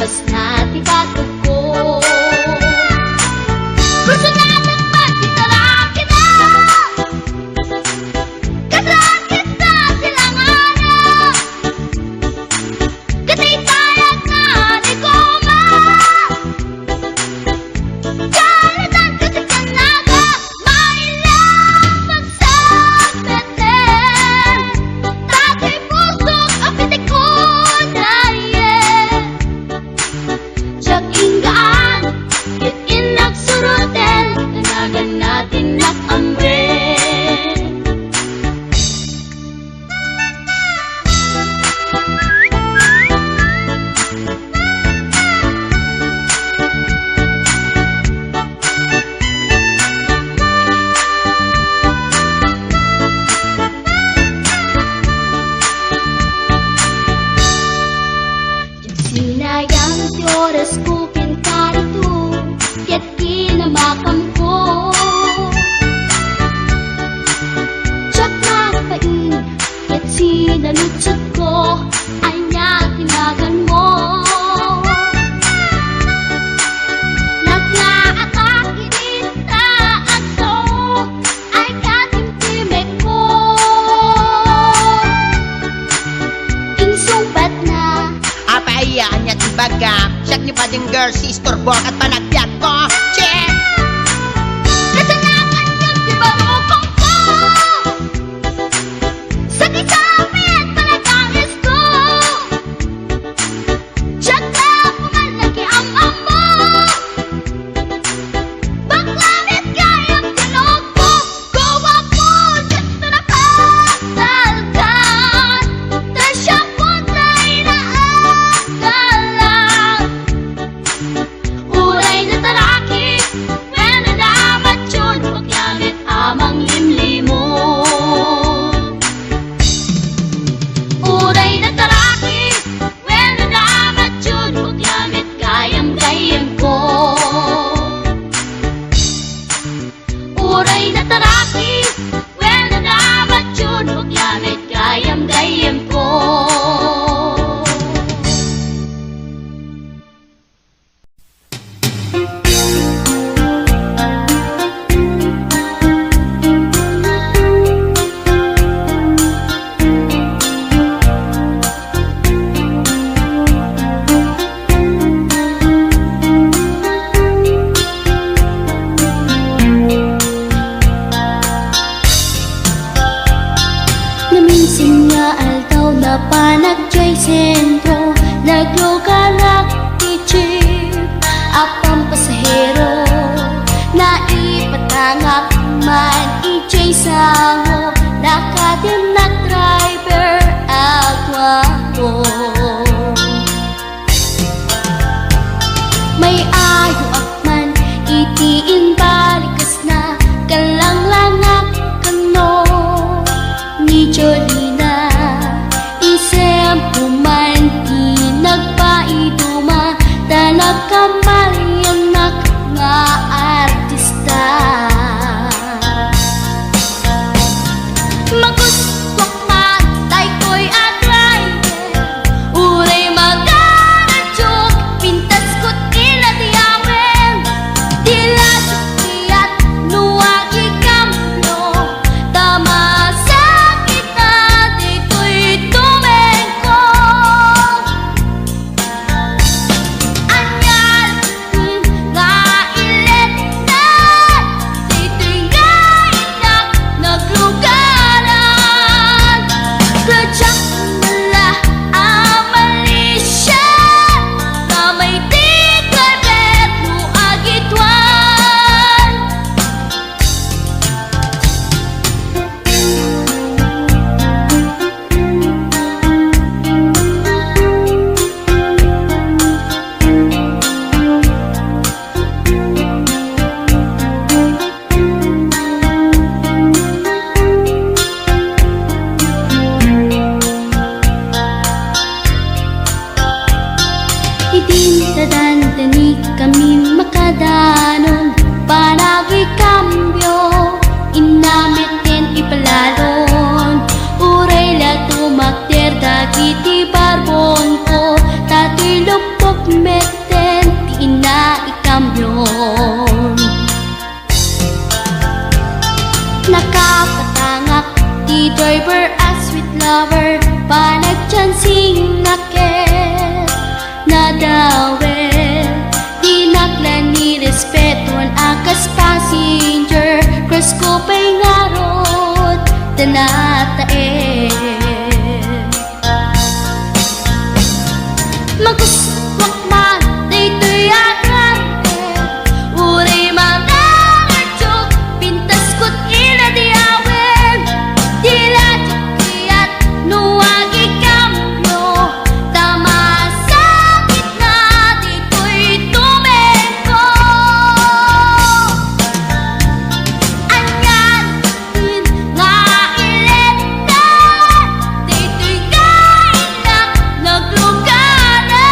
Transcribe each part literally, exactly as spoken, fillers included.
Kas na ti batogko. Personal man ti tarakida. Katrakida ti langana. Katitayag na ni Goma. Kalatan ka ti kanaga. Maila pagsabete. Dagiti pusok a pitikon, aye. Diak inggaan, ket innak suroten, kanaganna ti innak ammen. Sinayang ti orasko ken karito, ket kinamakamko. Diak nagbain, ket sinaludsodko, ania ti naganmo? Nagngaatak idi ta agto, ay katimtimekko. Insungbatna. Apay, ania ti bagam? Siak ni Bading Girl, si istorbo ket panagbiagko. Che! Kasanakan ti barukongko. Sakit sa amin, panagangis ko. Diak na pumal nakiam-ammo. Bakla met gayam ti lugpo. Guwapo, diak na napatalkan. Ta siak pay ti naagalan. Uray nataraki, wenno namatyon, bakla met a manglimlimo. Uray nataraki, wenno namatyon, bakla met gayam-gayyemko. Uray nataraki, wenno namatyon, bakla met gayam-gayyemko. Naminsan nga aldaw, napanak diay sentro, naglugarak ti jeep a pampasahero. Naipatangak man idiay sango, nakatimnak driver a guapo. May ayoak man iti imbalikas na, kallanglangak kano ni Jolina. Isempo man ti nagpaiduma, ta nakamaliannak nga artista. Magustuak man daytoy a driver, uray magaradio, pintasko ti ladiawen. Di la diak no agikambio, ta masakit na ditoy tumengko. Ania nga iletna, ditoy nga innak naglugaran. Kadiak mala a malisia, ta may ti driver no agituan. Idin ta dandanikami makadanon, panagikambio, inna met ti ipalalon. Uray la tumakder dagiti barbonko, ta toy lupok met Magustuak man daytoy a driver, uray manangadyo, pintaskot ila ti awem. Di la diak kayat no agikambio, ta masakit na ditoy tumengko. Anian nga iletna, daytoy nga innak naglugana.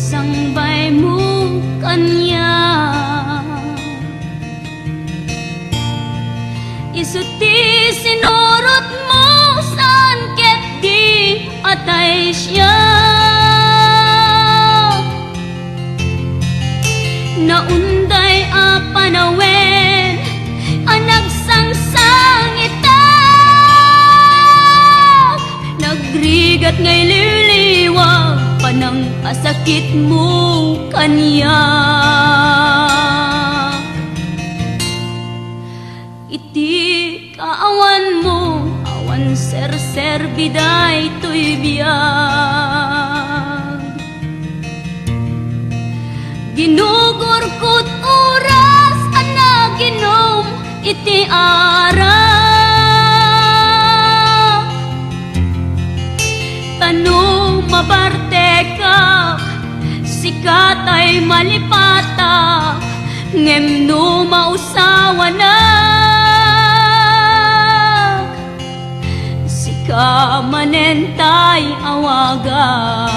Sangbaymo kaniak. Isu ti sinurotmo saan ket di atay siak. Naunday a panawen a nagsangsangitak. Nagrigat nga ililiwag panangpasakitmo kaniak. Iti kaawanmo, awan serserbi daytoy biag. Ginugurkot oras a naginom iti arak. Ta no mabartekak, sika tay malipatak, ngem no mausawanak, sika manen tay awagak.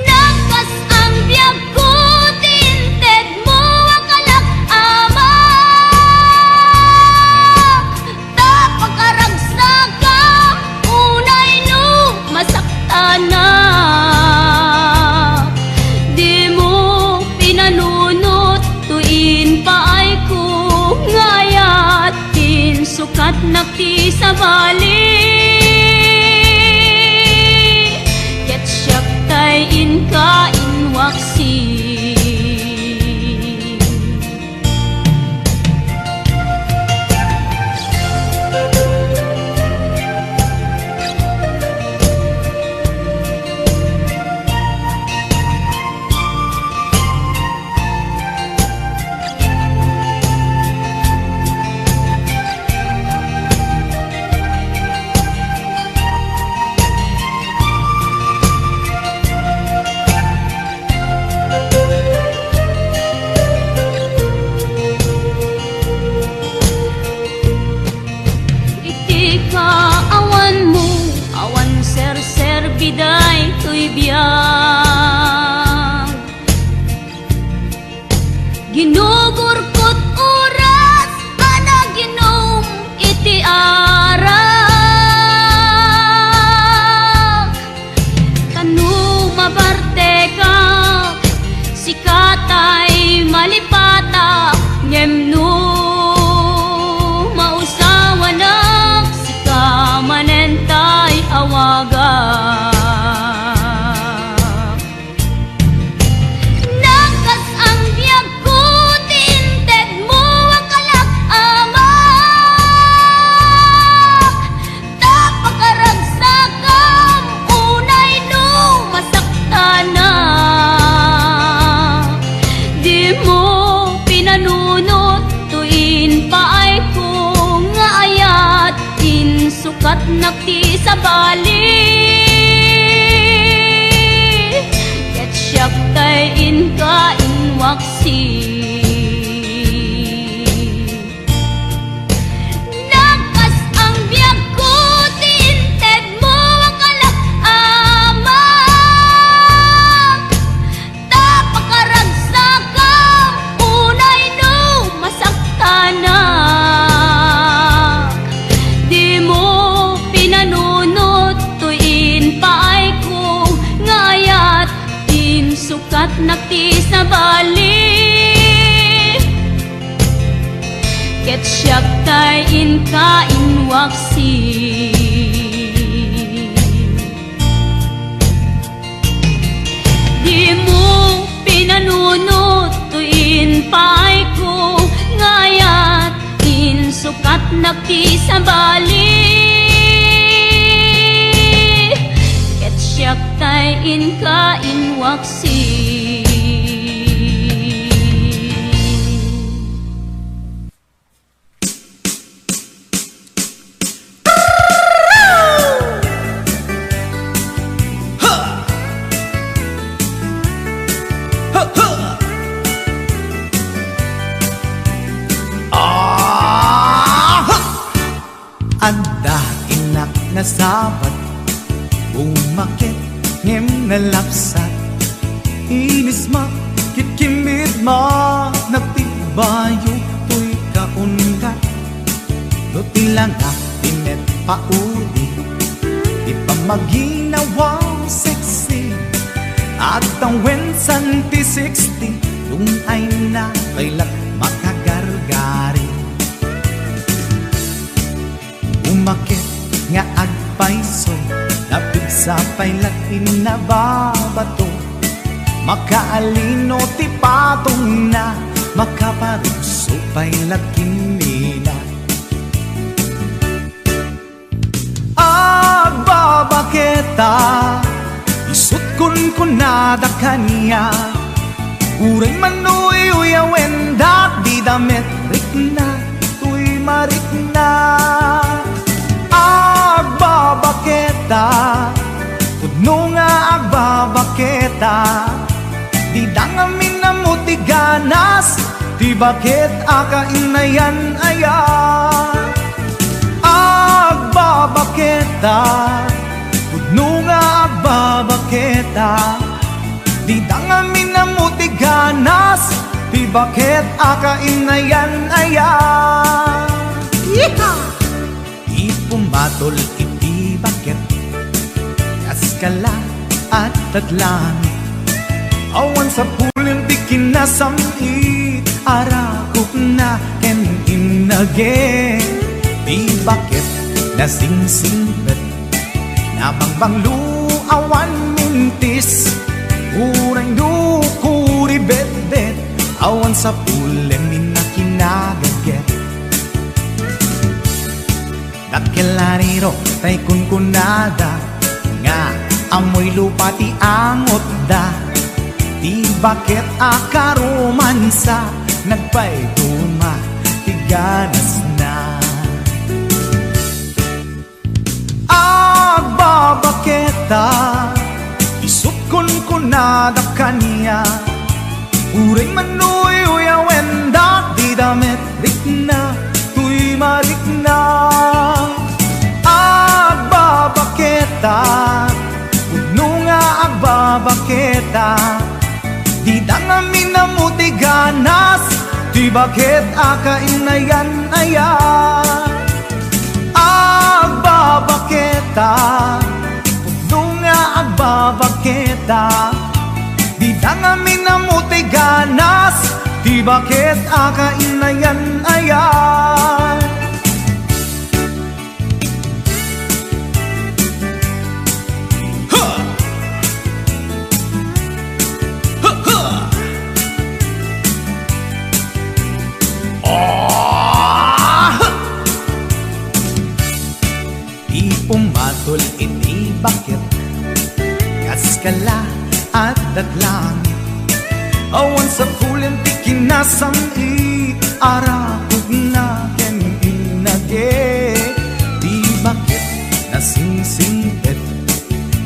Nagkas-ang biagko ti intedmo a kalak, Ama. Ta pakaragsakam unay no masaktanak. Dimo pinanunot toy impaayko nga ayat. Insukatnak ti sabali, ket siak tay inka inwaksi. Iti kaawanmo, awan serserbi daytoy biag. Ginugurkot oras a naginom iti arak. Ta no mabartekak, sika tay malipatak, ngem no mausawanak, sika manen tay awagak. Nagkas-ang biagko ti intedmo a kalak, Ama. Ta pakaragsakam unay no masaktanak. Dimo pinanunot toy impaayko nga ayat. Insukatnak ti sabali, ket siak tay inka inwaksi. Nagkas-ang biagko ti intedmo a kalak, Ama. Ta pakaragsakam unay no masaktanak. Dimo pinanunot toy impaayko nga ayat. Insukatnak ti sabali, ket siak tay inka inwaksi. Dimo pinanunot toy impaayko nga ayat. Insukatnak ti sabali, ket siak tay inka inwaksi. Apat, bumaket ngem nalapsat. Inismak ket kimmidma, nagtibayo toy kaundat. No ti langak ti met pauli, ti pammaginawa sexy, agtawen san ti sixty, dun ay na pay la makagargari. Umaket nga agpayso, napigsa pay la ti nababato. Makaalino ti patongna, makaparugso pay la kimmina. Agbabaketa, isut' kunkunada kaniak. Uray man uyuyawen da, dida met rikna toy marikna. Agbabaketa, pudno nga agbabaketa, dida ngamin ammo ti ganas ti baket a kainayan-ayan. Agbabaketa, pudno nga agbabaketa, dida ngamin ammo ti ganas ti baket a kainayan-ayan. Yeehaw! Ti pumatol iti baket, kaskala, adda langit. Awan sapulem ti kinasam-it, arakupna ken innage. Ti baket nasingsingpet, nabangbanglo, awan mintis. Uray no kuribetbet, awan sapulem inna kinagaget. Dakkel a riro tay kunkunada nga ammoy lupa ti angotda. Ti baket a karomansa, nagpayduma ti ganasna. Agbabaketa, isut' kunkunada kaniak. Uray man uyuyawen da, dida met rikna toy marikna. Agbabaketa, pudno nga agbabaketa, dida ngamin ammo ti ganas ti baket a kainayan-ayan. Agbabaketa, pudno nga agbabaketa, dida ngamin ammo ti ganas ti baket a kainayan-ayan. Ha! Ha, ha! Ah! Ti pumatol iti baket, kaskala, adda langit. Awan sapulem ti kinasam-it, arakupna ken innage. Ti baket nasingsingpet,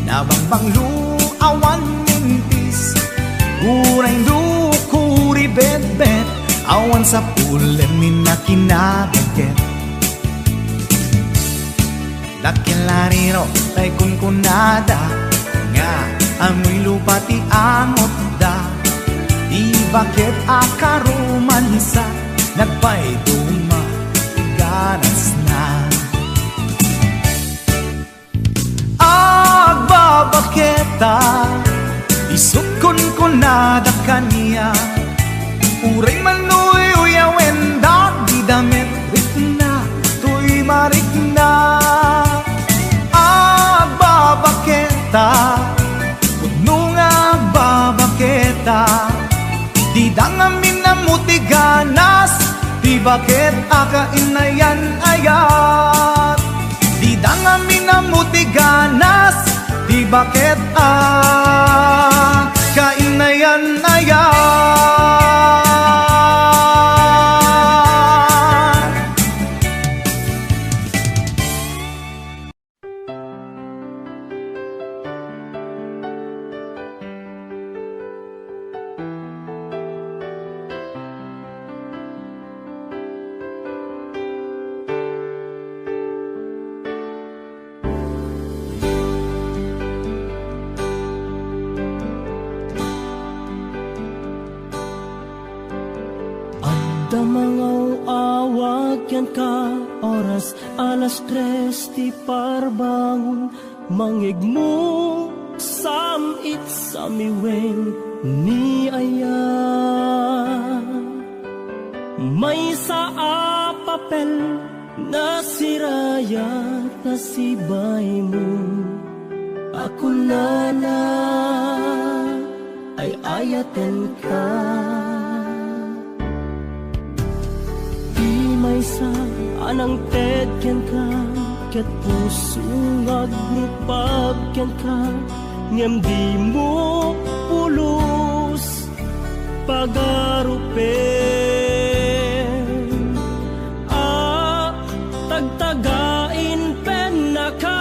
nabangbanglo, awan mintis. Uray no kuribetbet, awan sapulem inna kinagaget. Dakkel a riro tay kunkunada nga ammoy lupa ti angotda. Ti baket a karomansa, nagpayduma ti ganasna. Agbabaketa, isut' kunkunada kaniak. Uray man uyuyawen da, dida met rikna toy marikna. Agbabaketa, pudno nga agbabaketa, dida ngamin ammo ti ganas ti baket a kainayan-ayan. Dida ngamin ammo ti ganas ti baket a kainayan-ayan. Nangaw-awag kenka, oras alas tres ti parbangon, mangngegmo, sam-itsamiwen ni aya. Maysa a papel, nasirayat ta sibaymo. A kunana, ay-ayatenka. Ti maysa a nangted kenka, ket puso nga agrupag kenka, ngem dimo pulos pagarupen. A tagtagain pennaka,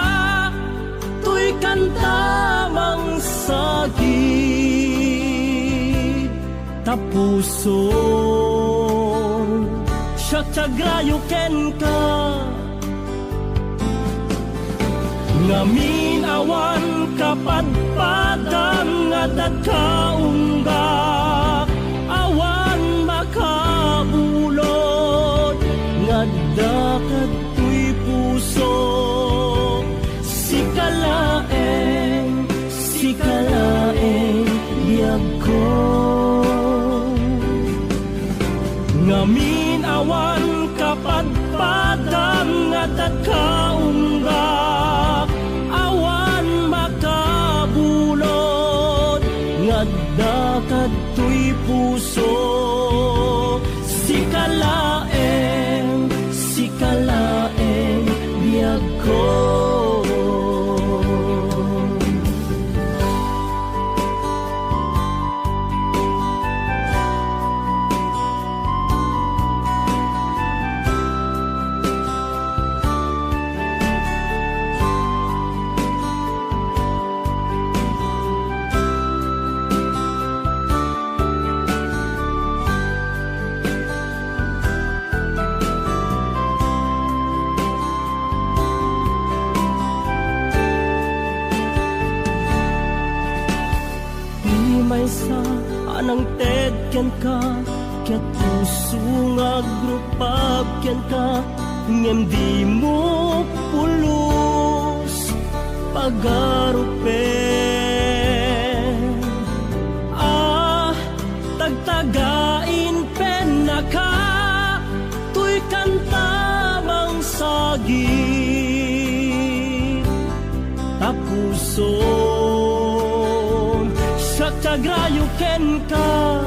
toy kanta mangsagid ta puson. Siak ti agrayo kenka. Ngamin awan kapadpadam nga adda kaunggak, awan makabulod nga adda kadtoy pusok. Sika laeng, sika laeng, biagko. Ngamin awan kapadpadam nga adda kaunggak, awan makabulod nga adda kadtoy puso. Sika laeng, sika laeng, biagko. Ti maysa a nangted kenka, ket puso nga agrupag kenka, ngem dimo pulos pagarupen. A tagtagain pennaka, toy kanta mangsagid ta puson. Siak ti agrayo kenka.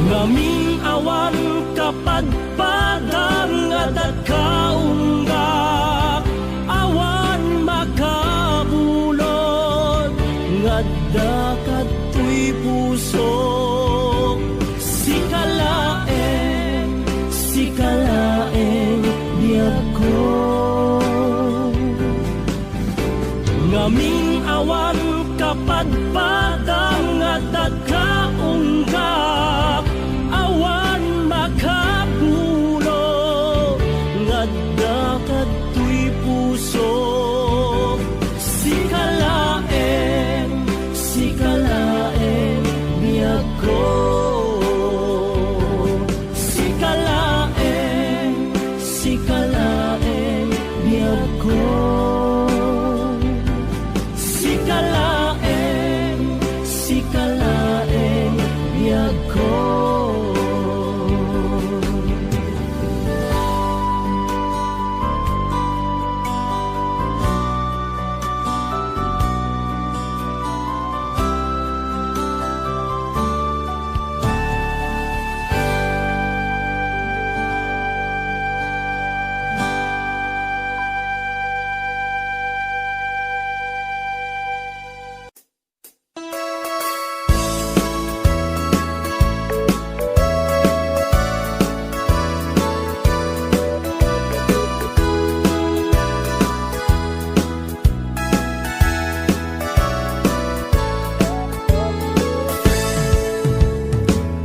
Ngamin awan kapadpadam nga adda kaunggak, awan makabulod nga adda kadtoy pusok. Sika laeng, sika laeng, biagko. Ngamin awan kapadpadam nga adda kaunggak, awan makabulod nga adda kadtoy pusok. Sika laeng, sika laeng, biagko. Sika laeng, sika laeng, biagko. Sika laeng, sika laeng, biagko.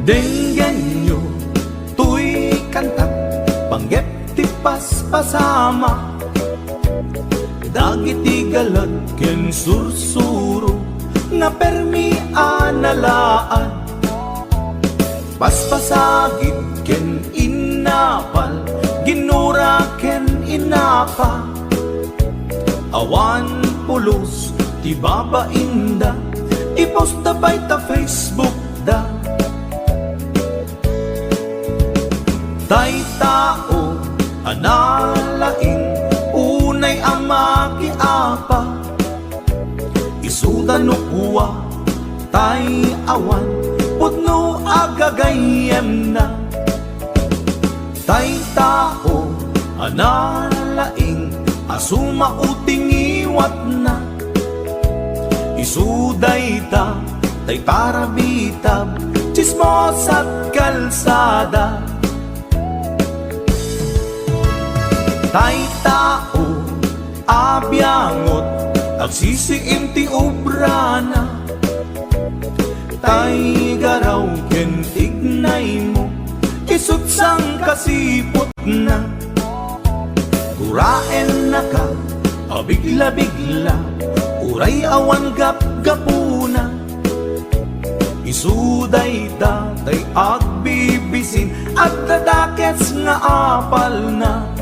Denggenyo toy kanta, panggep ti paspasama, dagiti galat ken sursuro nga permi a nalaan. Paspasagid ken innapal, ginura ken innapa. Awan pulos ti babainda, i-post da pay ta Facebook da. Tay tao a nalaing, unay a makiapa, isuda no kua, tay awan pudno a gagayyemna. Tay tao a nalaing a sumao ti ngiwatna, isu dayta tay parabitab, tsismosa't kalsada. Tay tao a biangot, agsisiim ti obrana. Tay garaw ken tignaymo, isu't sangkasiputna. Guraennaka a bigla-bigla, uray awan gapgapuna. Isu dayta tay agbibisin, adda dakes nga apalna.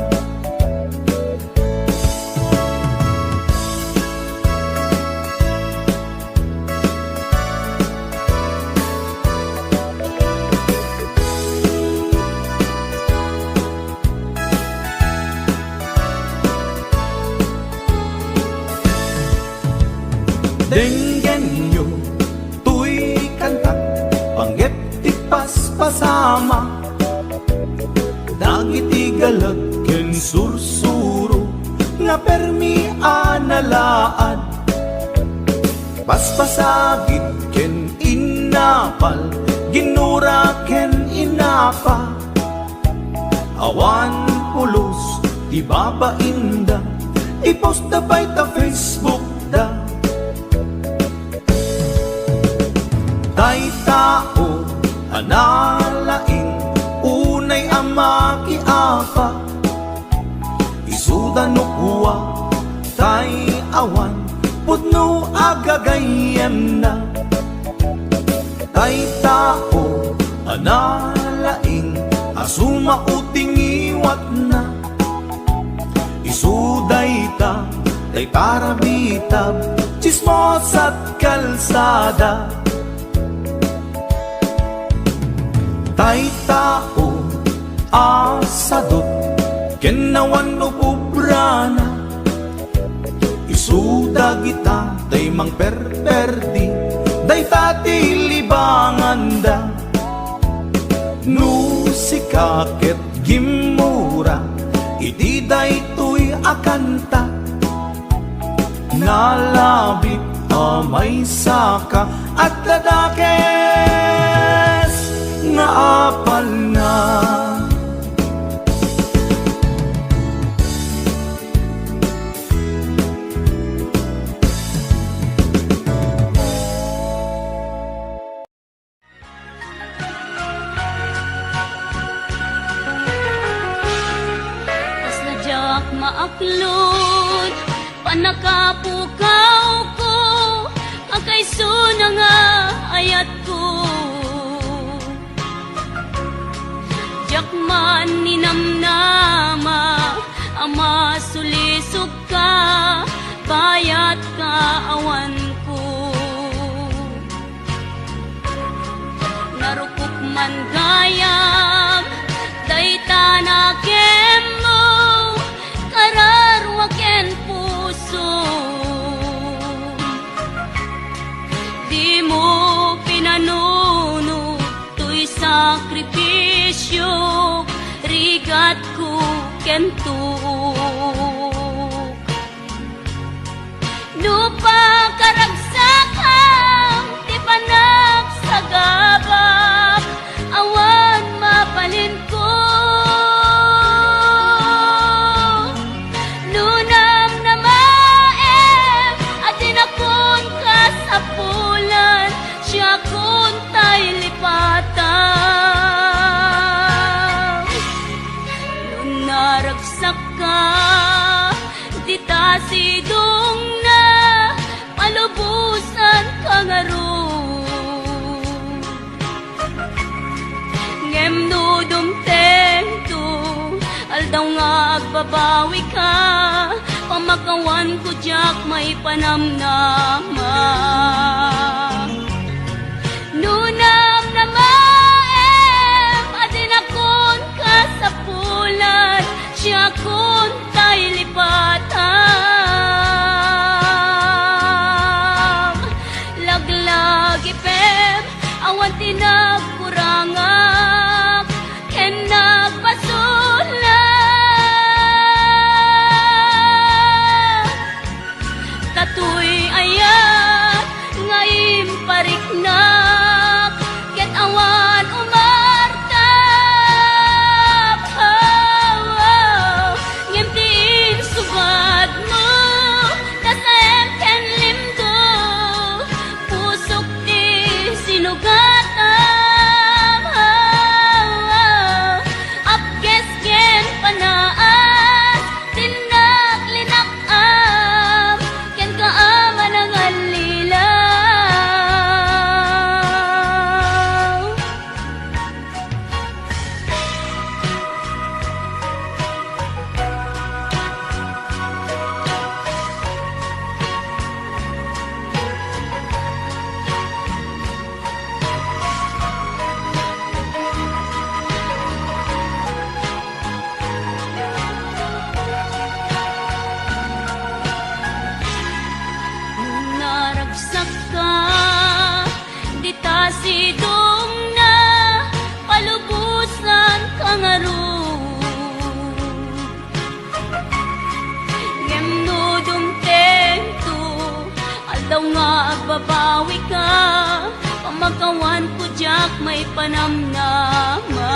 Denggenyo toy kantak, panggep ti paspasama. Dagiti galag ken sursuro nga permi a nalaad. Paspasagid ken innapal, ginura ken innapa. Awan pulos ti babainda, i-post da pay ta Facebook da. Tay tao a nalaing, unay a makiapa, isuda no kua, tay awan pudno a gagayyemna. Tay tao a nalaing a sumao ti ngiwatna, isu dayta tay parabitab, tsismosa't kalsada. Tay tao a sadut ken awan ububrana, isu dagita tay mangperperdi, dayta ti libanganda. No sika ket gimmura iti daytoy a kanta, nalabit a maysaka, adda dakes nga apalna. Kasla diak maaklod, pannakapukawko, a kaysona nga ayatko. Diak man ninamnama a masulisogka, bayat kaawanko. Narukop man gayam dayta nakemmo, kararua ken puso. Dimo pinanuno toy sakripisio, rigatko ken tuok. No pakaragsakam ti panagsagabam, awan mabalinko. No namnamaem a dinakon kasapulan, siakon tay lipatam. No naragsakka, dita sidongna, malubosanka ngarud. Daw nga agbabawi ka, pamakawan ko diak maipanamnama. Nunam namaem, adinakon kasapulan, siakon tay lipatam. Laglagipem, awan ti nagkurangak, ken nagbasolak. Datoy ayat nga impariknak, ket awan umartap. Ngem ti insubadmo, nasaem ken limdo, pusok ti sinugatam. Apkes ken panaas, tinnak linak-am, kenka a manangallilaw. Naragsakka, dita sidongna, palubosanka ngarud. Ngem no dumtengto, aldaw nga agbabawika, pamakawanko diak maipanamnama.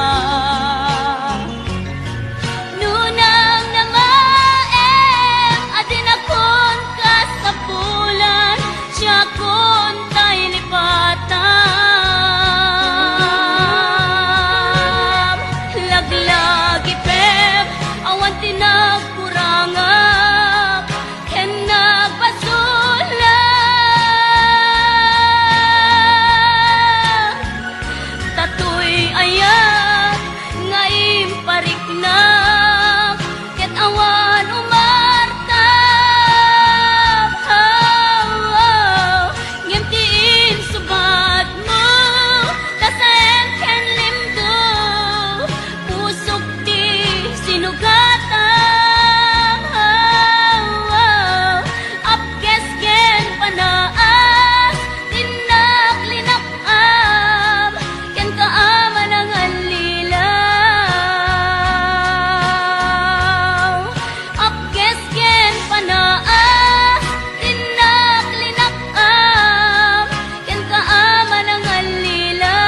Nunang namaem, adinakon kasapulan, siakon tay lipatam. Laglagipem, awan ti nagkurangak, ken nagbasolak. Datoy ayat nga impariknak, ket awan umartap. Ngem ti insubadmo, nasaem ken limdo, pusok ti sinugatam. Apkes ken panaas, tinnak linak-am, kenka a manangallilaw. Apkes ken panaas, tinnak linak-am, kenka a manangallilaw.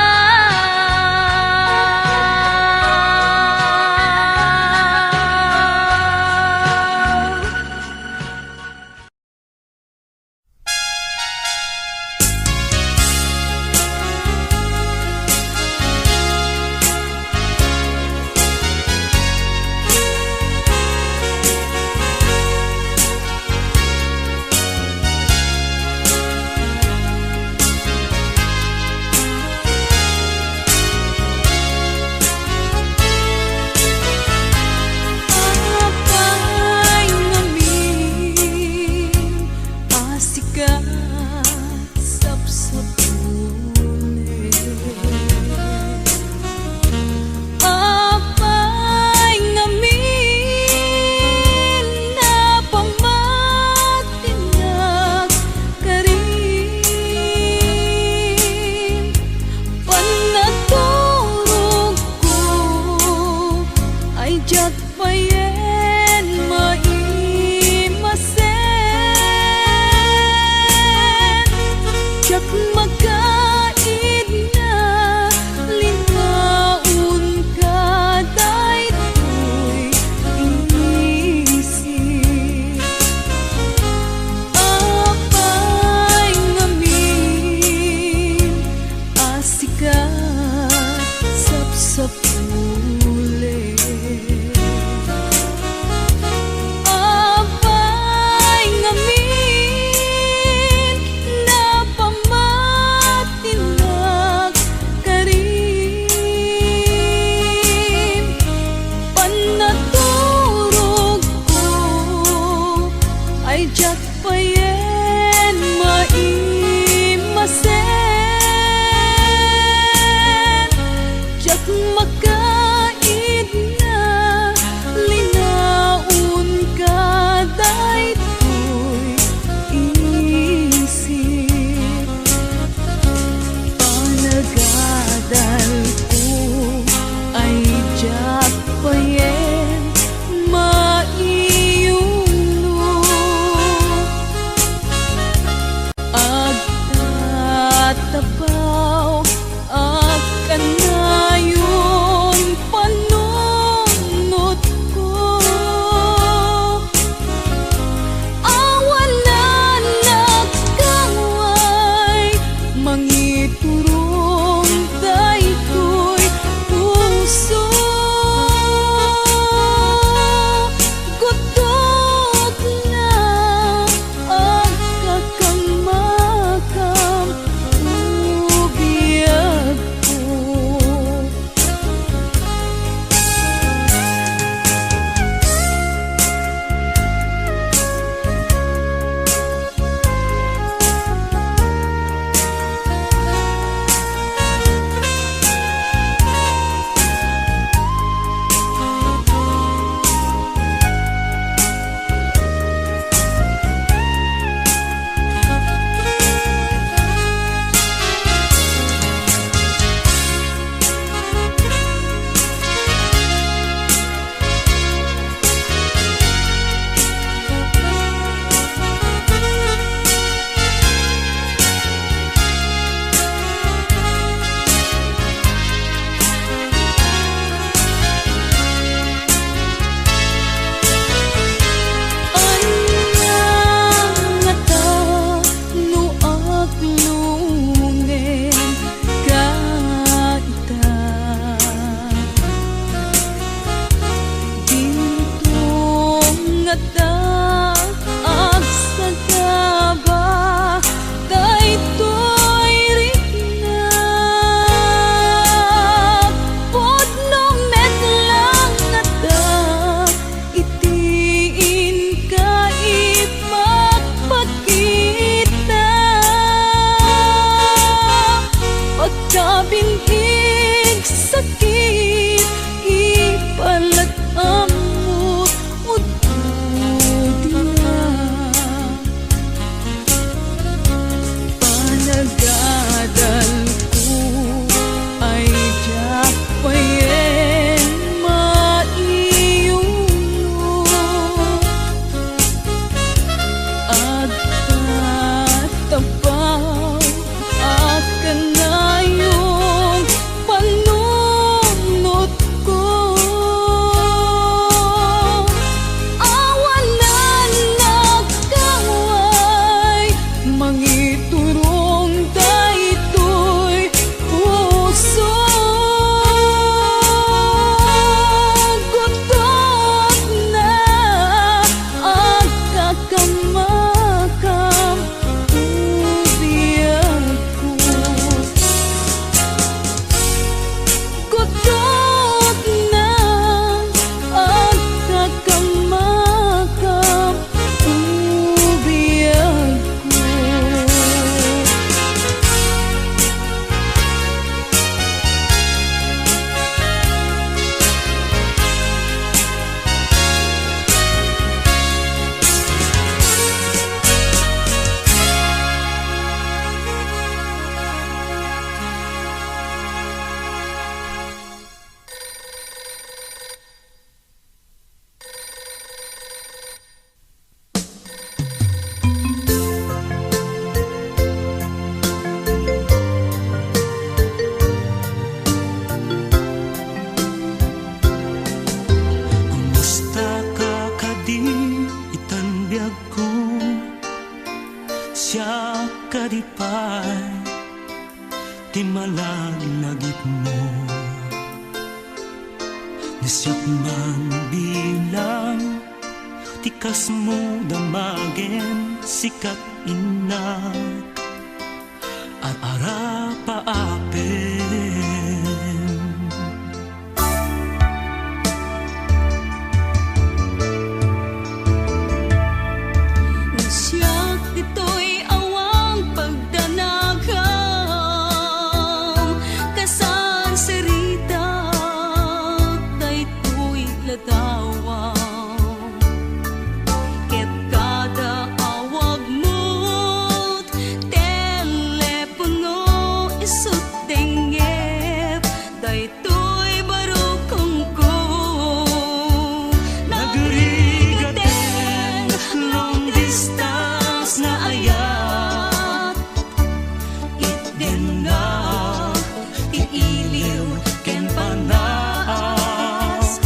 Apay ngamin a sika sapsapulen. Apay ngamin a pamatinak karin. Pannaturogko ay diak payen maimasen. Diak makaidna, lintaonka daytoy inisip. Apay ngamin a sika sapsapulen. Apay ngamin a pamatinak karin. Pannato Makaidna, linaonka daytoy isip. Panagadalko ay diak payen maiyuno. Agtatapaw a kanayon panunotko. Awanan nagkaway mangiturong daytoy puso. Gutok na agkakammakam, o biagko. Ania ngata no aglungen ka ita? Dinto ngata agsagaba daytoy rikna. Pudno met lang ngata iti inka ipakpakita. Pagkabin-ig sakit, ipalag-ammot, udtodna. Panagadalko ay diak payen maiyuno. Agtatapaw a kanayon panunotko. Awanan nagkaway mangiturong daytoy puso. Gutok na agkakammakam, o biagko. Gutok na agkakammakam, o biagko. Kumusta ka kadi itan biagko? Siak kadi pay ti malaglagipmo? Ni siak man bilang ti kasmo damagen sikat innak ar-arapaapen. Siak ditoy awan pagdanagam, kasansarita Daytoy barukongko, nagrigaten long distance nga ayat. Itdennak ti iliw ken panas.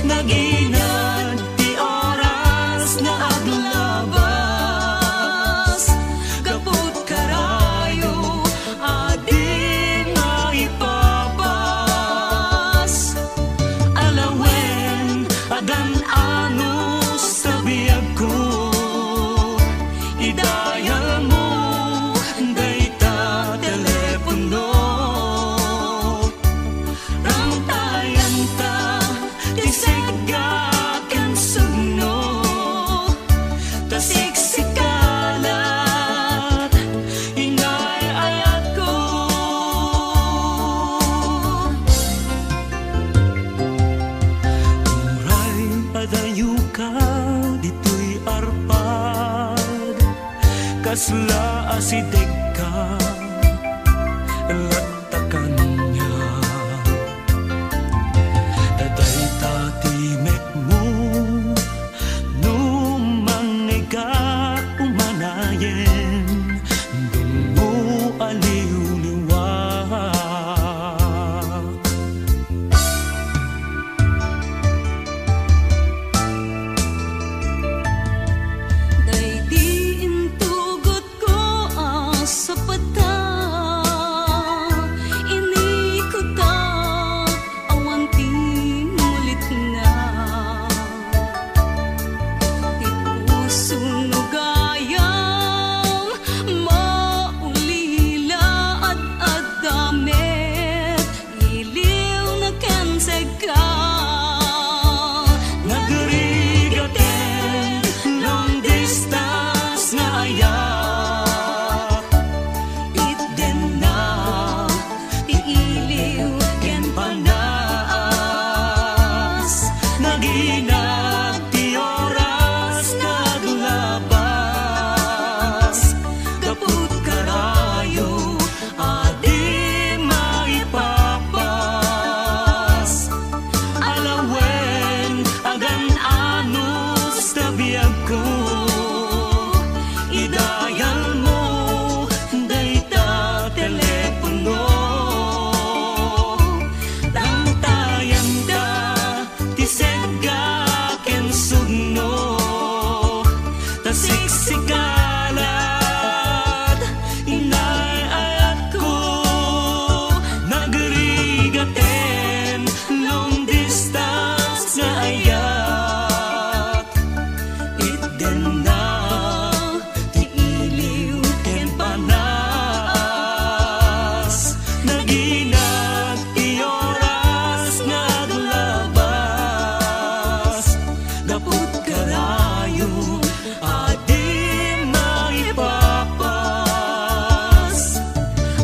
Naginad ti oras nga aglabas. Gaput karayo, adi maipapas. Alawen, agan-anos ta biagko. Idayalmo dayta telepono. Ramtayanta ti segga ken sugno. Ta siksikalat, inay ayatko. Uray adayoka ditoy arpad, kasla asidegka, latta kaniak. Ta dayta ti mekmo no mangngegak umanayen, dunno a liwliwa. Daydi intugotko a sapata, inikuta, awan ti mulitna. Ti puso no gayam, maulila, ad-adda met iliwna ken segga. Nagrigaten long distance nga ayat. Itdenna ti iliw ken panas. Naginad ti oras nga aglabas. Gaput karayo, adi maipapas. Alawen, agan-anos ta biagko. Idayalmo dayta telepono. Ramtayanta ti segga ken sugno. Ta siksikalat, inay ayatko. Nagrigaten long distance nga ayat. Itdenna ti iliw ken panas. Naginad ti oras nga aglabas. Gaput karayo, adi maipapas.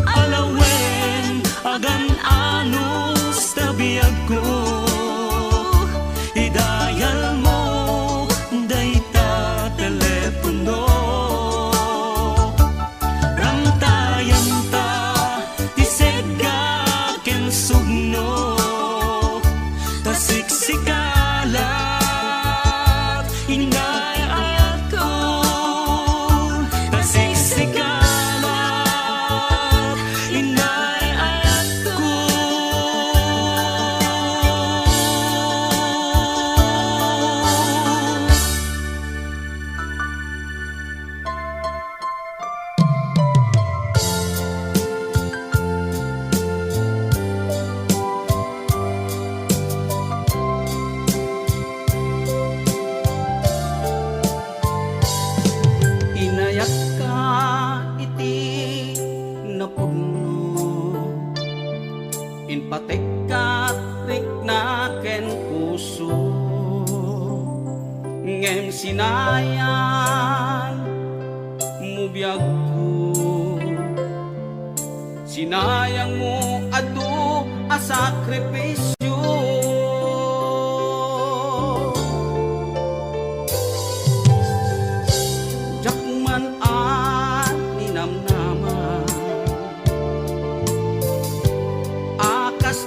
Alawen, agan-anos ta biagko. Idayalmo dayta telepono. Ramtayanta ti segga ken sugno. Ta siksikalat, inay ayatko. Ta siksikalat, inay ayatko. Inayakka iti napudno. Impatekka rikna ken puso, ngem sinayangmo biagko, sinayangmo adu a sakrifisio. Diak man a ninamnama a kas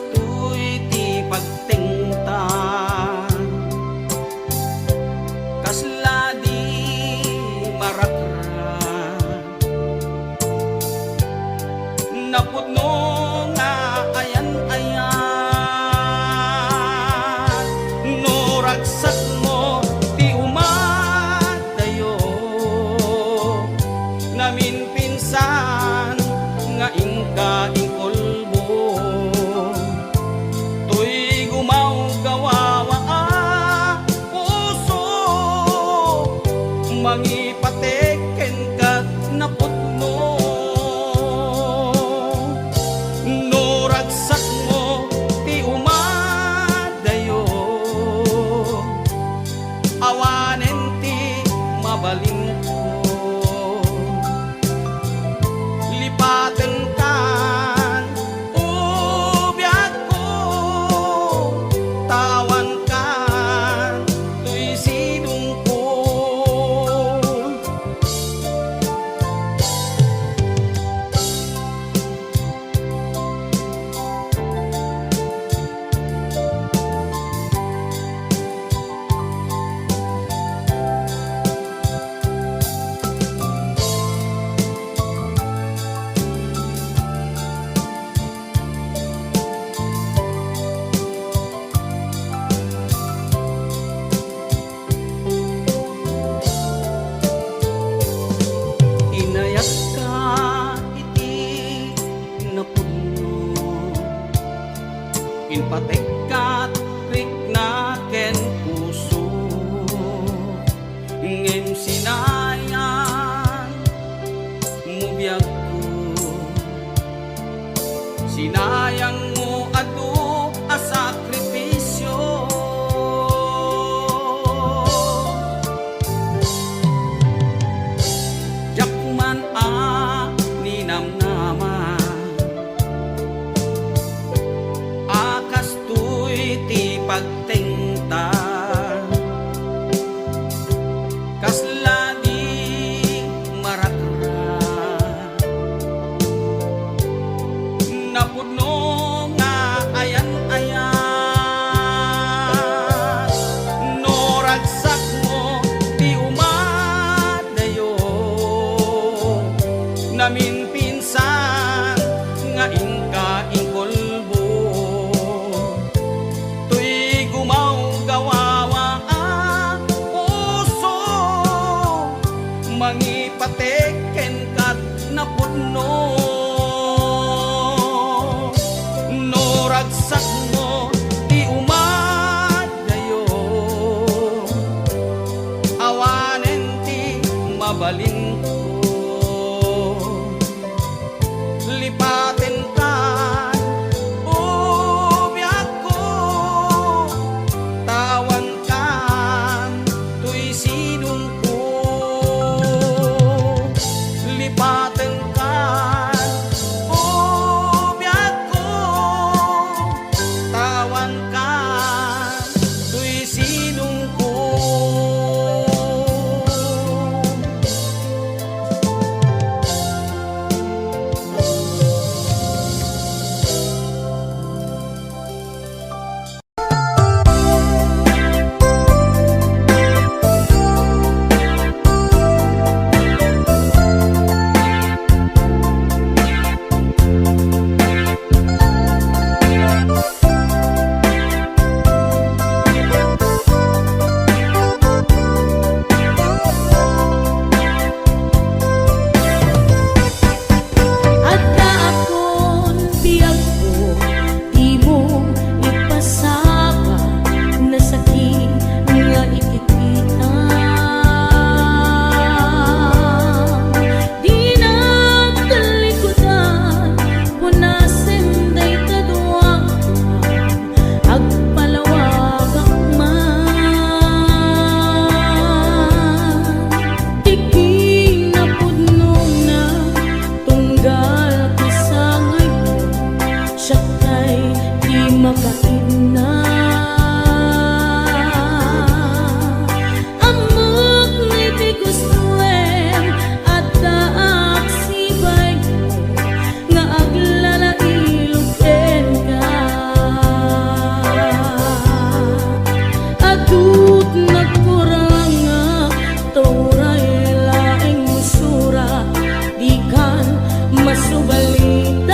Patek kenka napudno. No ragsakmo ti umadayo, awanen ti mabalinko. Lipatenkan, o biagko, tawankan toy sidongko. Inayatka iti napudno, impatekkat rikna ken puso, ngem sinayang mo biagko. Sinayang mo adu a sakripisio. Diak man a ninamnama a kastoy ti pagtengta. Kasla di marakrak. Napudno nga ayan-ayat. No ragsakmo ti umadayo, naminpinsan nga inka inkulbo. Toy gumawgawawa a puso, mangipatek kenka napudno. No ragsakmo ti umadayo, awanen ti mabalinko. Lipatenkan, o biagko, tawankan toy sidongko. Lipatenkan, o biagko, tawankan toy sidongko. Addaakon biagko, dimo ipasaka nasakit nga ikitkitam. Dinak talikudan, punasen dayta duak, agpalawagak man. Ti kinapudnona, tunggal kasangayko, siak tay di makainna. Ammok nga iti gustoem, addaak sibaymo nga aglalailog kenka. Adut nagkurangak, ta uray laeng musura, dikan masubalitan.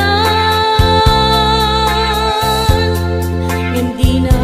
Ngem dina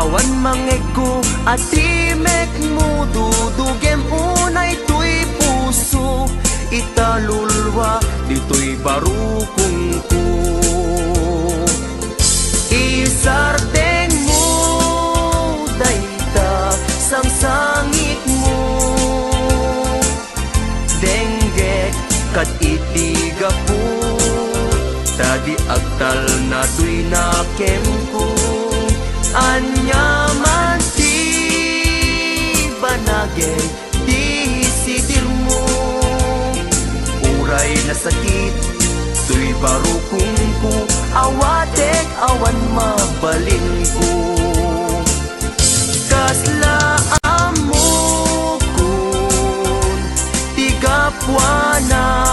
Awan mangegko a timekmo, dudugem unay toy puso, italulwa ditoy barukongko. Isardengmo dayta sangsangitmo. Denggek kad iti gapu, ta di agtalna toy nakemko. Aniaman ti banagen disidirmo. Uray nasakit toy barukongko, awatek awan mabalinko. Kasla ammokon ti gapuanan,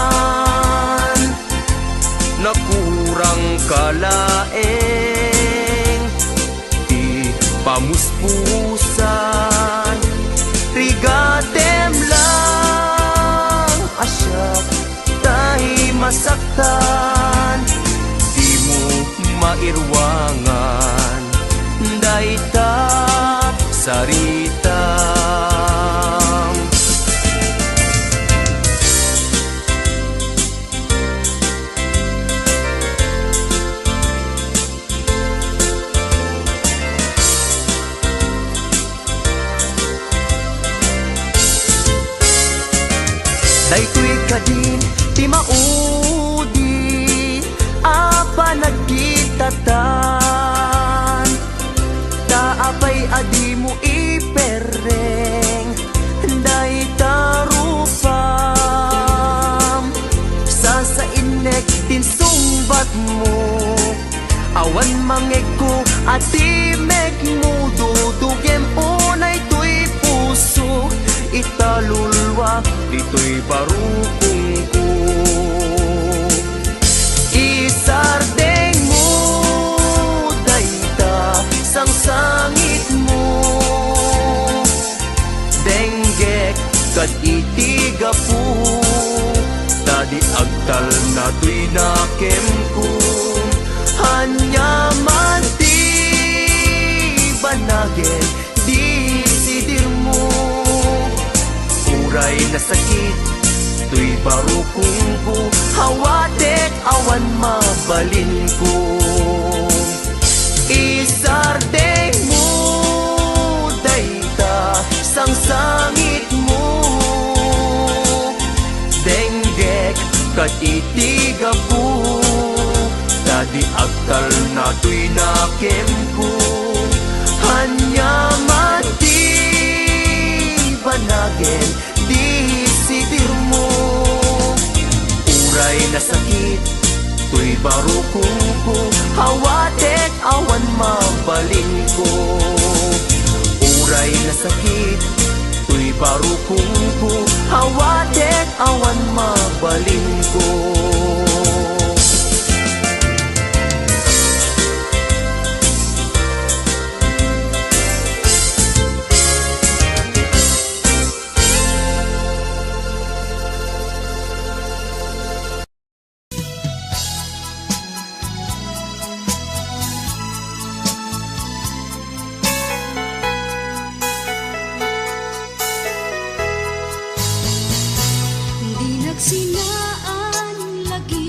nakurangka laeng ti pamuspusan. Rigatem lang a siak tay masaktan, dimo mairuangan dayta saritam. Daytoy kadin ti maudi a panagkitatan. Ta apay a dimo iperreng dayta rupam? Sasainnek ti insungbatmo. Awan mangegko a timekmo, dudugem unay toy puso, italulwa ditoy barukongko. Isardengmo dayta sangsangitmo. Denggek kad iti gapu, ta di agtalna toy nakemko. Aniaman ti banagen disidirmo. Uray nasakit toy barukongko, awatek awan mabalinko. Isardengmo dayta sangsangitmo. Denggek kad iti gapu, ta di agtalna toy nakemko. Aniaman ti banagen disidirmo. Uray nasakit toy barukongko, awatek awan mabalinko. Uray nasakit toy barukongko, awatek awan mabalinko. Di nagsinaan lagi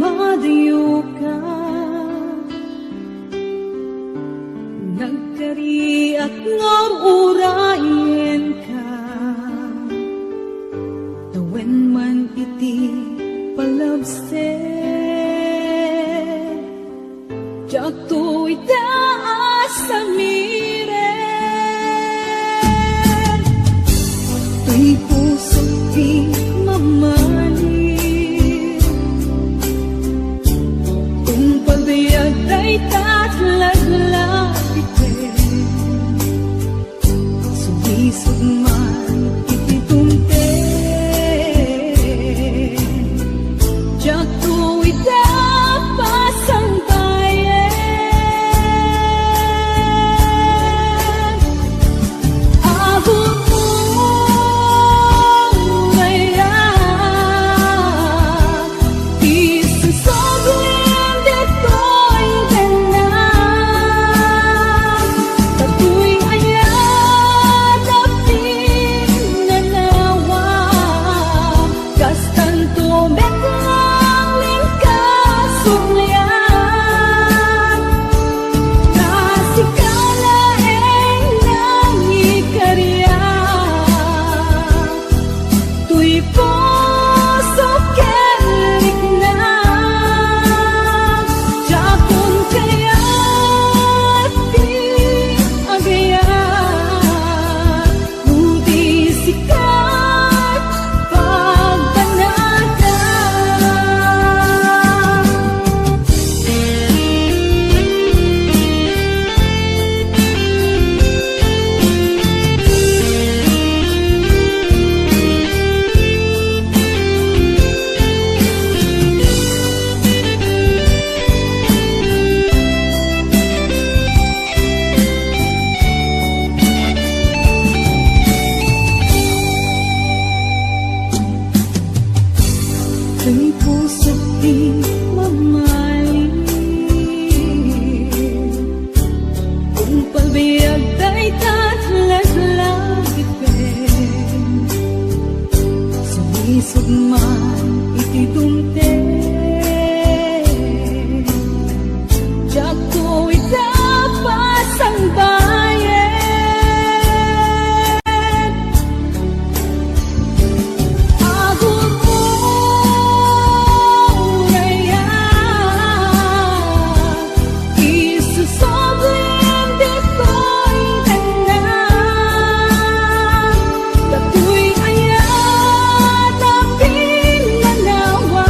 Adayoka, nagkariak nga ur-urayenka, tawen man iti palabser. Diakto ita a samiren. Toy pusok ti mamali. Tungpal biag dayta a laglagipem. Sumisog man iti dumteng, diakto ita pasangbayen. Aguray a Isusublim ditoy tengnga, datoy ayat a pinanawa, kastanto met laeng kasublian, ta sika laeng nangikariak. Toy puso ken rikna, diakon kayat ti agayat, no di sika pagbannagan. Ken pusok ti mamali. Tungpal biag dayta a laglagipem. Sumisog man iti dumteng, diakto ita pasangbayen. Aguray a Isusublim ditoy tengnga, datoy ayat a pinanawa,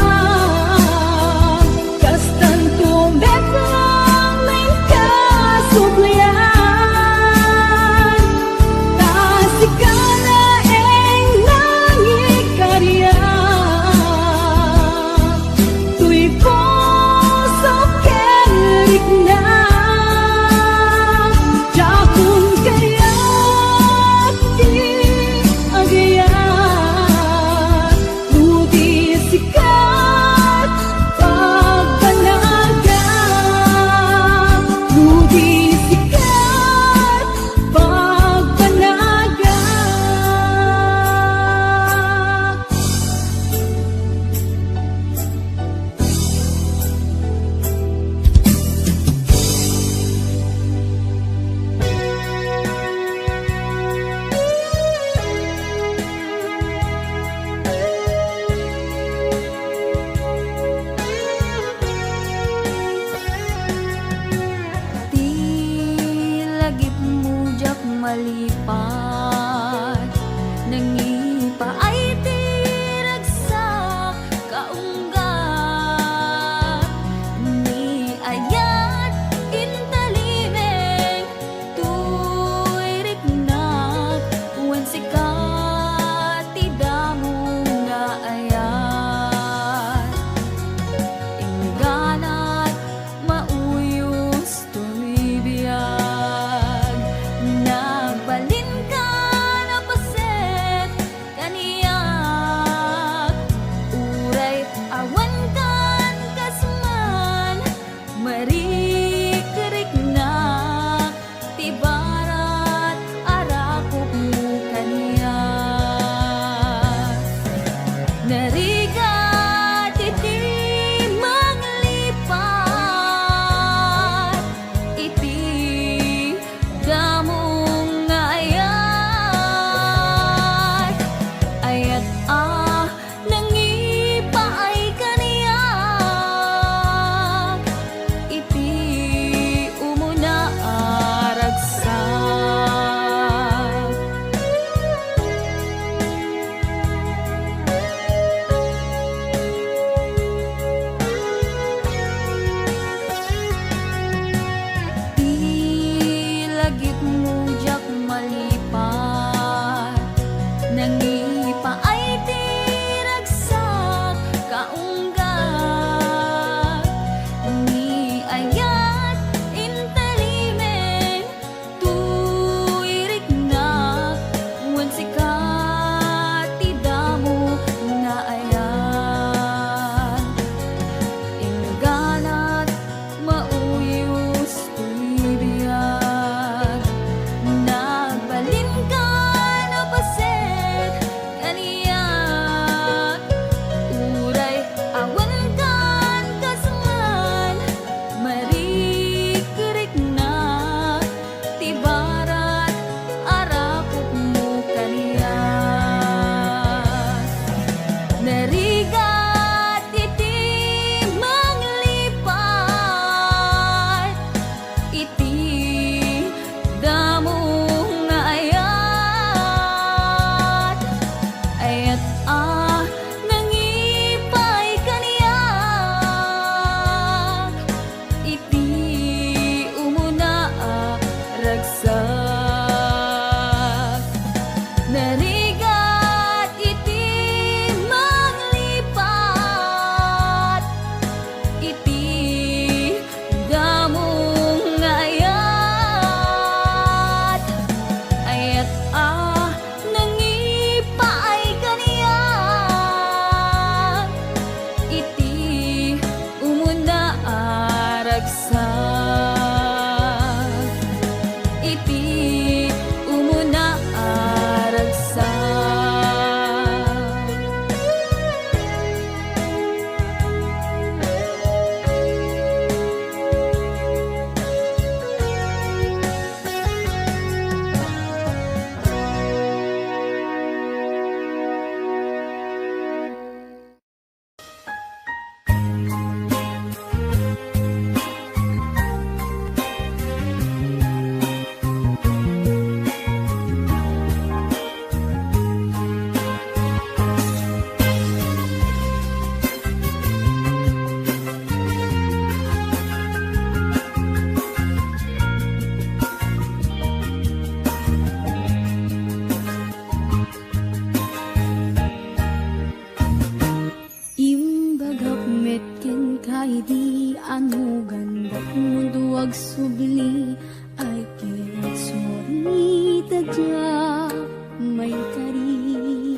Idi anugan dakmundo agsubli, ay ket sorry ta diak maikari.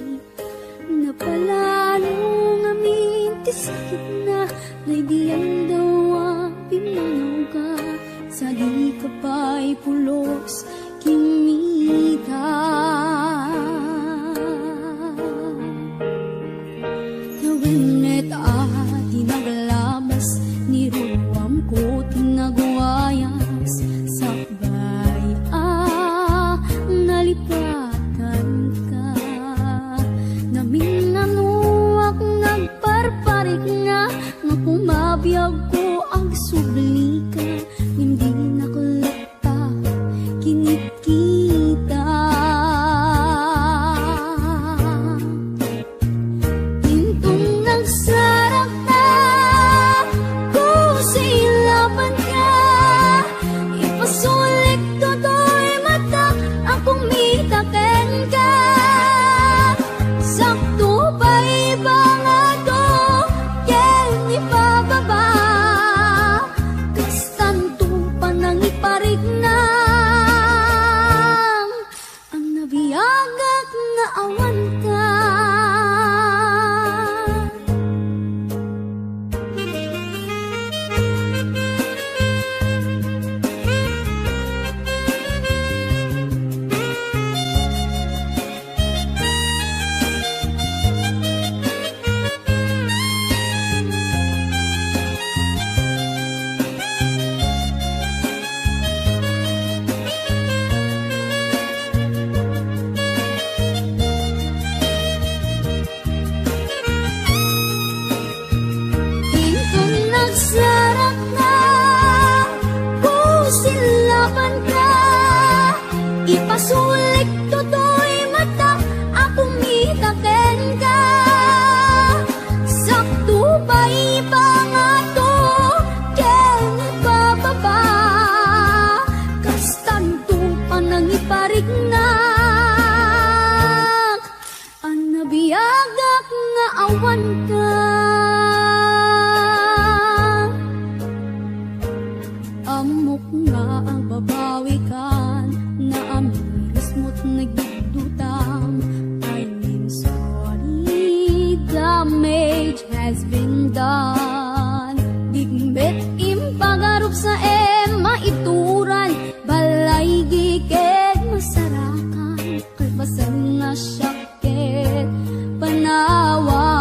Napalalo ngamin ti sakitna, daydi aldaw a pimmangawka, sadika pay pulos kimmita. Tawen met a di naglabas, ni ruamko ti naguayas, sakbay a nalipatanka. Naminnanuak nagparparikna, nga kumabiagko agsublika, ngem dinak latta kinitkita. Inton nagsarakta, kusilapanka, ipasulik totoy matak a kumita kenka. Sakto pay bangato ken ipababa, kastanto panangipariknang. Agnabiagak nga awanka. Inton nagsarakka, kusilapanka, ipasulik totoy matak a kumita kenka. Sakto pay bangato ken ipababa, kastanto panangipariknak. Agnabiagak nga awanka. Ammok nga ababawikan, naamirismo't nagdudutang. I mean, sorry, damage has been done. Dikmet impagarup sa em maituran, balay giket masarakan, kalpasan nga siak ket panawam.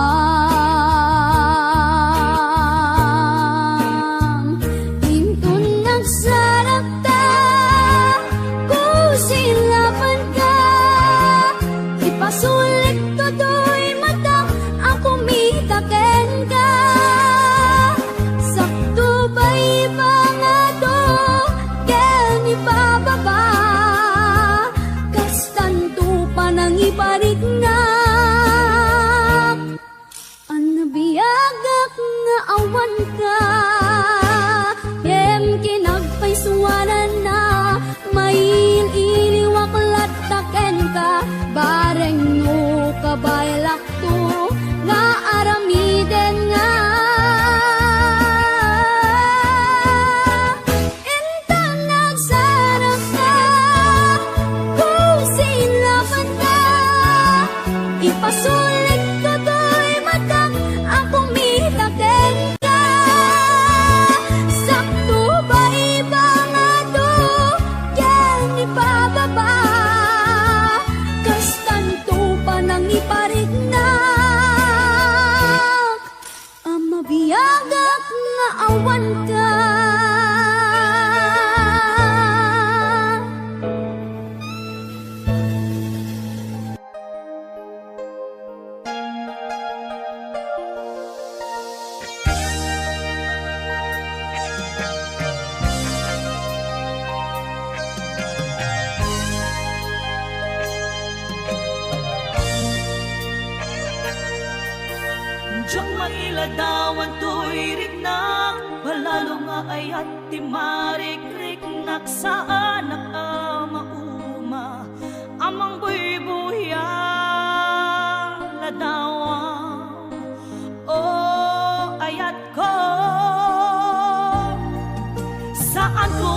Inton nagsarakta, kusilapanka, ipasulik totoy matak a kumita kenka. Sakto pay bangato ken ipababa, kastanto panangipariknak. Agnabiagak nga awanka, ngem kinagpaysuananna, mail-iliwak latta kenka, bareng no kabaelakto nga aramiden nga. Inton nagsarakka, kusilapanka, ipasulik totoy matak a kumita kenka. Sakto pay bangato ken ipababa, kastanto panangipariknak. Agnabiagak nga awanka. Diak mailadawan toy riknak, palalo nga ayat ti marikriknak, saanak a mauma a mangbuybuya ladawan. O ayatko,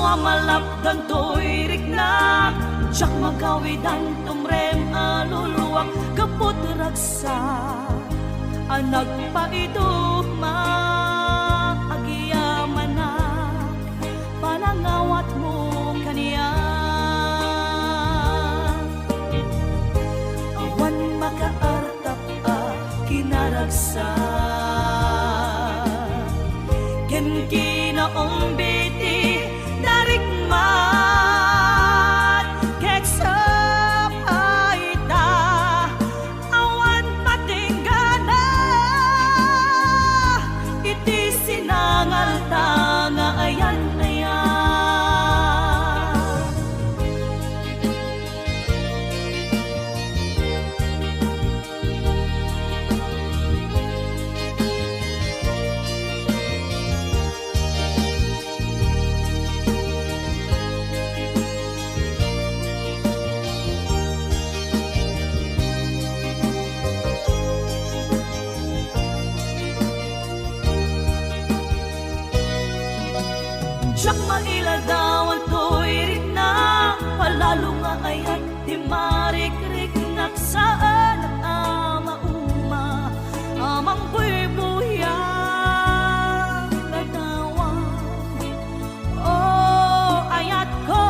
Malapdan toy riknak, diak magawidan tumrem a luluak, gapu ti ragsak a nagpaiduma, agyamanak, panangawatmo kaniak. Awan makaartap a kinaragsak ken kinaumbi ti narikmat, ket sapay ta awan patinggana iti sinangalta nga ayan-ayan. Diak mailadawan toy riknak, palalo nga ayat ti marikriknak, saanak a mauma, a mangbuybuya, ladawan. O ayatko,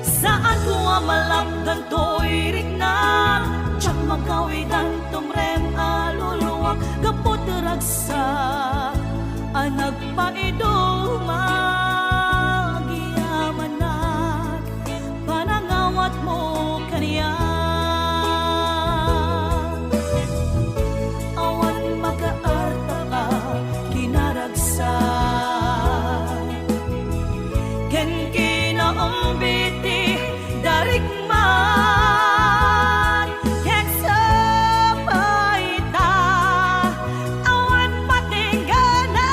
saanko a malapdan toy riknak, diak magawidan tumrem a luluak, gapu ti ragsak a nagpaiduma, agyamanak, panangawatmo kaniak. Awan makaartap a kinaragsak ken kinaumbi ti narikmat, ket sapay ta awan patinggana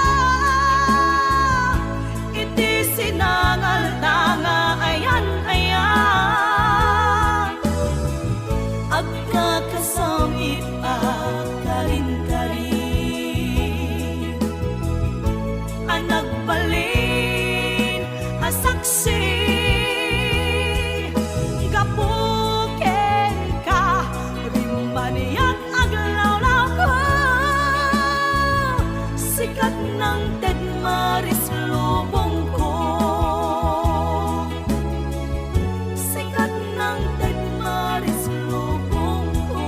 iti sinangalta nga ayan-ayan. Agkakasam-it a karinkarin a nagbalin a saksi gapu kenka, rimmaniak aglawlawko, sikat nang ted maris lubongko. Sikat nang ted maris lubongko.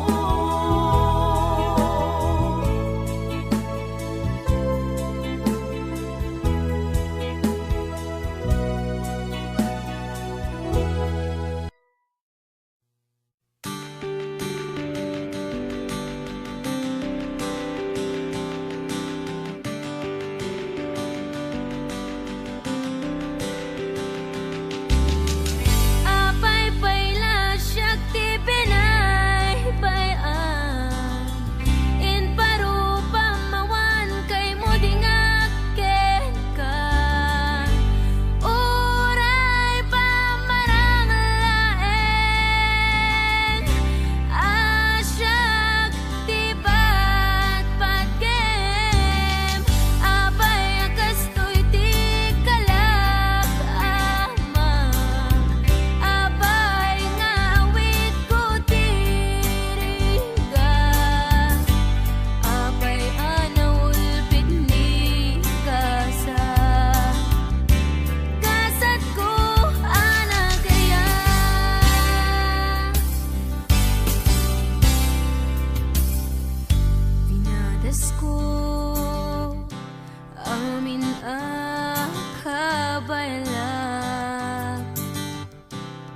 Apay pay la siak ti binaybay-an? Imparupam awan kaymo dingag kenka. Uray pamarang laeng a siak ti patpatgem, apay a kastoy ti kalak, Ama? Apay nga awidko ti rigat? Apay a naulbit ni gasa? Gasatko a nagayat. Pinadasko amin a kabaelak.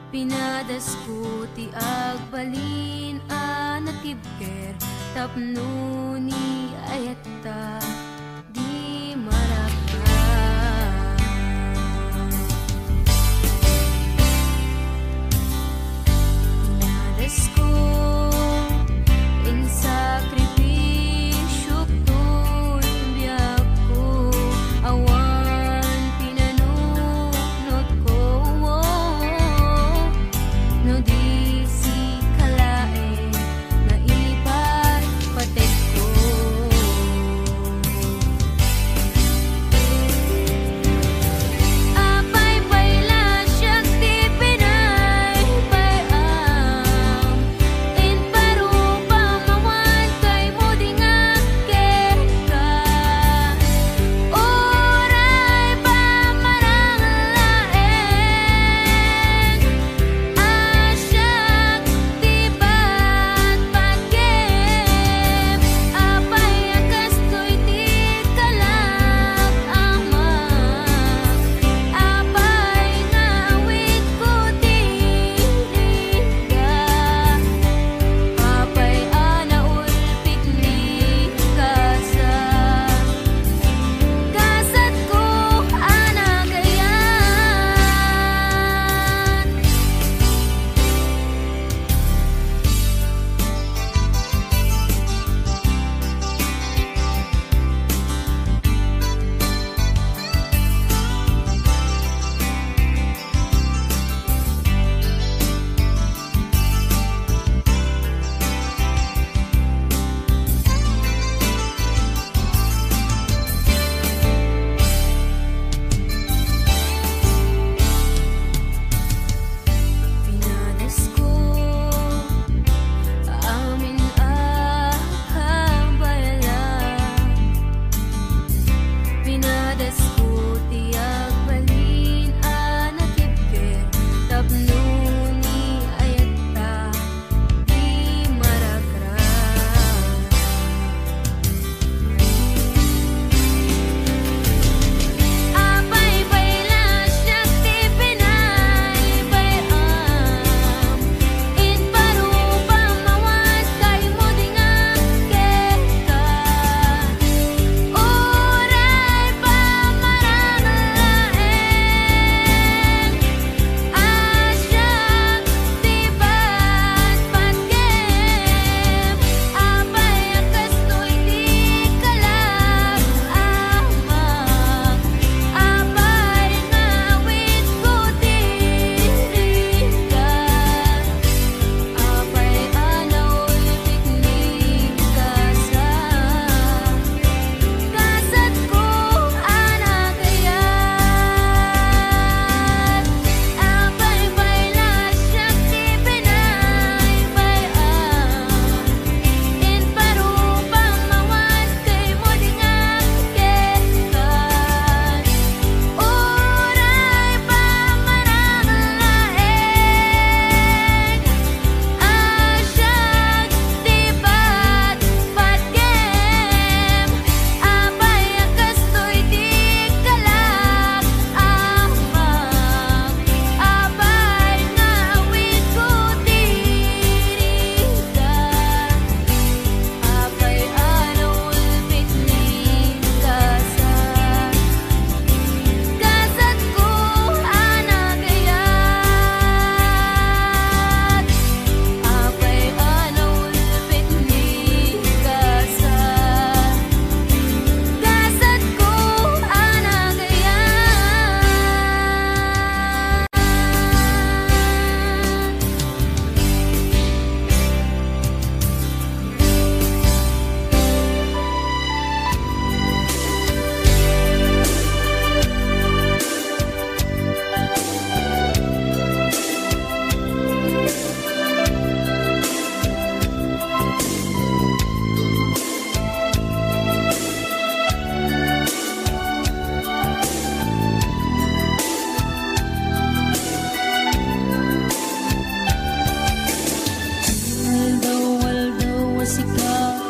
Pinadasko ti agbalin a natibker tapno ni ayatta di maragsak. Pinadasko, insakripisio toy biagko, awan pinanunotko, no di sika laeng nga ipatpategko.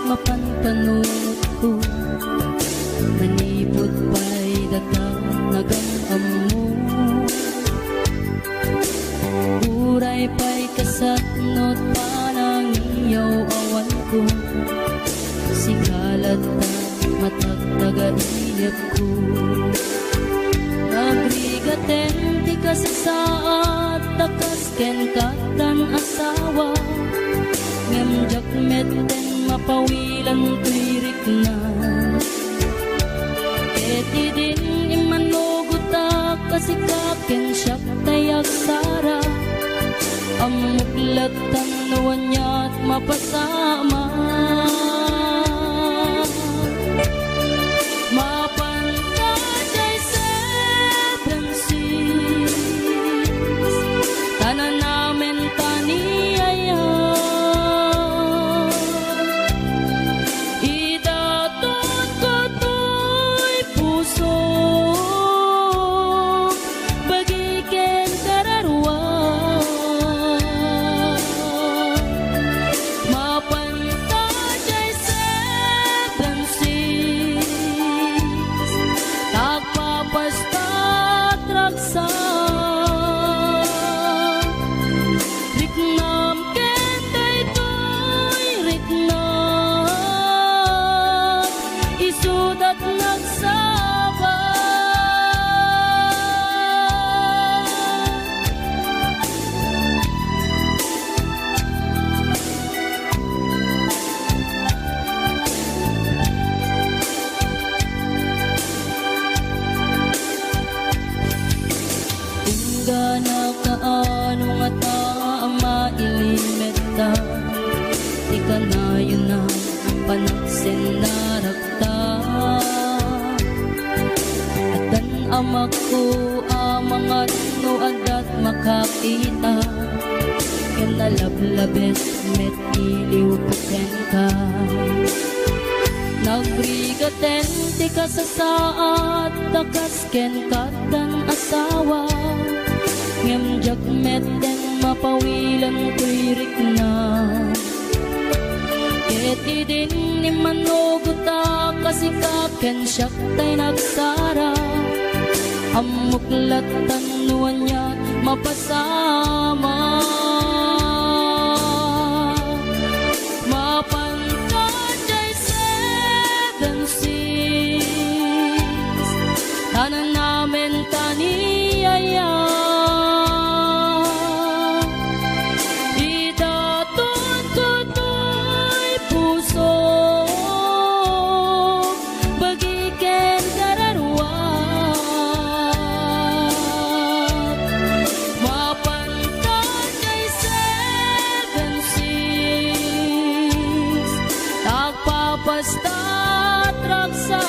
mapan panunotko. Manipud pay data nagam-ammo. Uray pay kasatnot panangiyaw-awanko. Sika latta matagtagainepko. Nagrigaten ti kasasaad ta kas ken kattan asawa, ngem diak metten mapawilan toy rikna. Ket idin immanugotak a sika ken siak tay agsara, ammok lattan no aniat mapasama. Mapan ta jay seven six, ta nanamen ta ni aya. Idaton ko toy puso, bagi ken kararua. Mapan ta jay seven six, tagpapastat ragsak. Riknam ken daytoy riknam, isudat nagsaba. Inggana kaano ngata a mailimetta ti kanayon a panagsennarakta. Addan amakko a mangan no addat makakita, ken nalablabes met iliwko kenka. Nagrigaten ti kasasaad ta kas ken kattan asawa, ngem diak metten mapawilan toy rikna. Ket idin immanugotak a sika ken siak tay nagsara, ammok lattan no ania mapasama. Mapan ta jay seven six, ta nanamen ta ni aya. Idaton ko toy puso, bagi ken kararua. Mapan ta jay seven six, tagpapastat ragsak.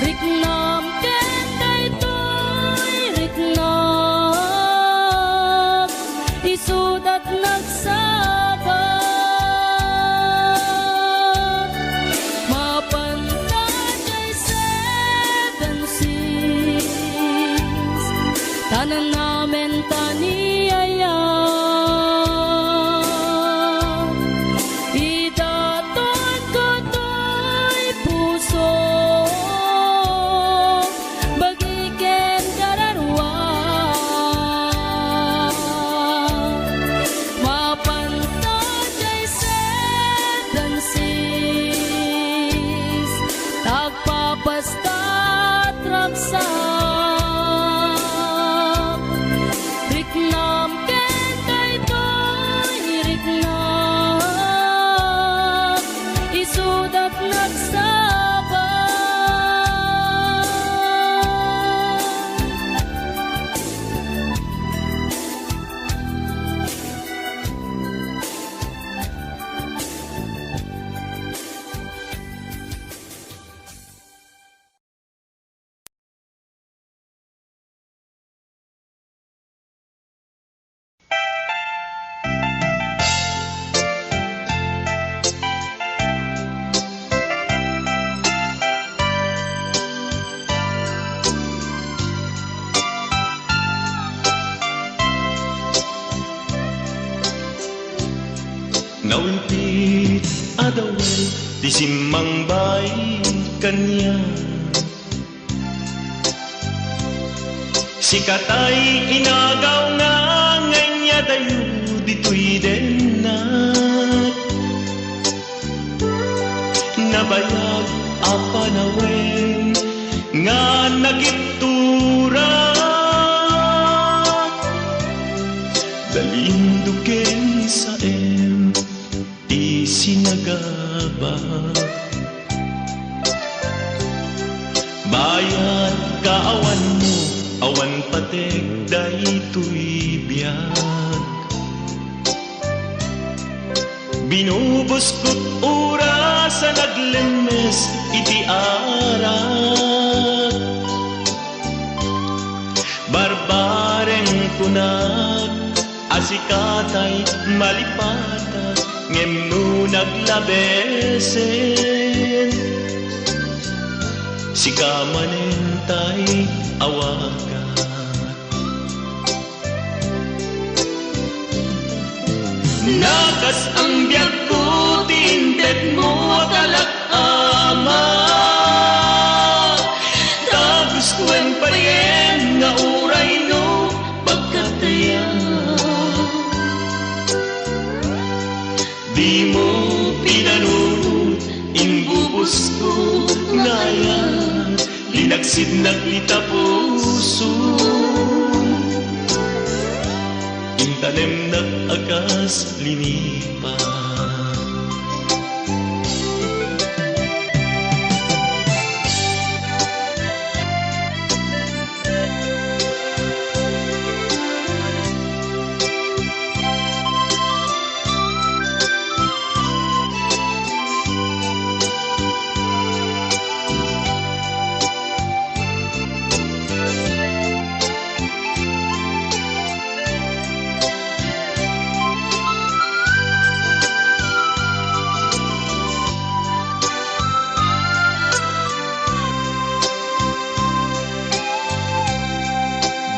Riknam ken daytoy riknam, isudat nagsaba. Mapan ta jay seven six, ta nanamen ta ni aya. Idaton ko toy puso, bagi ken kararua. Mapan Naulpit a dawel ti simmangbay kaniak. Sika tay inagawna nga inyadayo ditoy dennak. Nabayag a panawen nga nakitturak. Dalindo ken saem ti sinagaba. Bayat ka awanmo, awan patek daytoy biag. Binubuskot oras a naglemmes iti arak. Barbareng kunak a sika tay malipatak, ngem no naglabesen, sika manen tay awagak. Nakas-ang biagko ti intedmo a kalak-ama. Ta gustoen payen nga uray no pagkatayan. Dimo pinanunot, imbubusko nga ayat, linaksidnak dita puso. Intanemnak a kas linipa.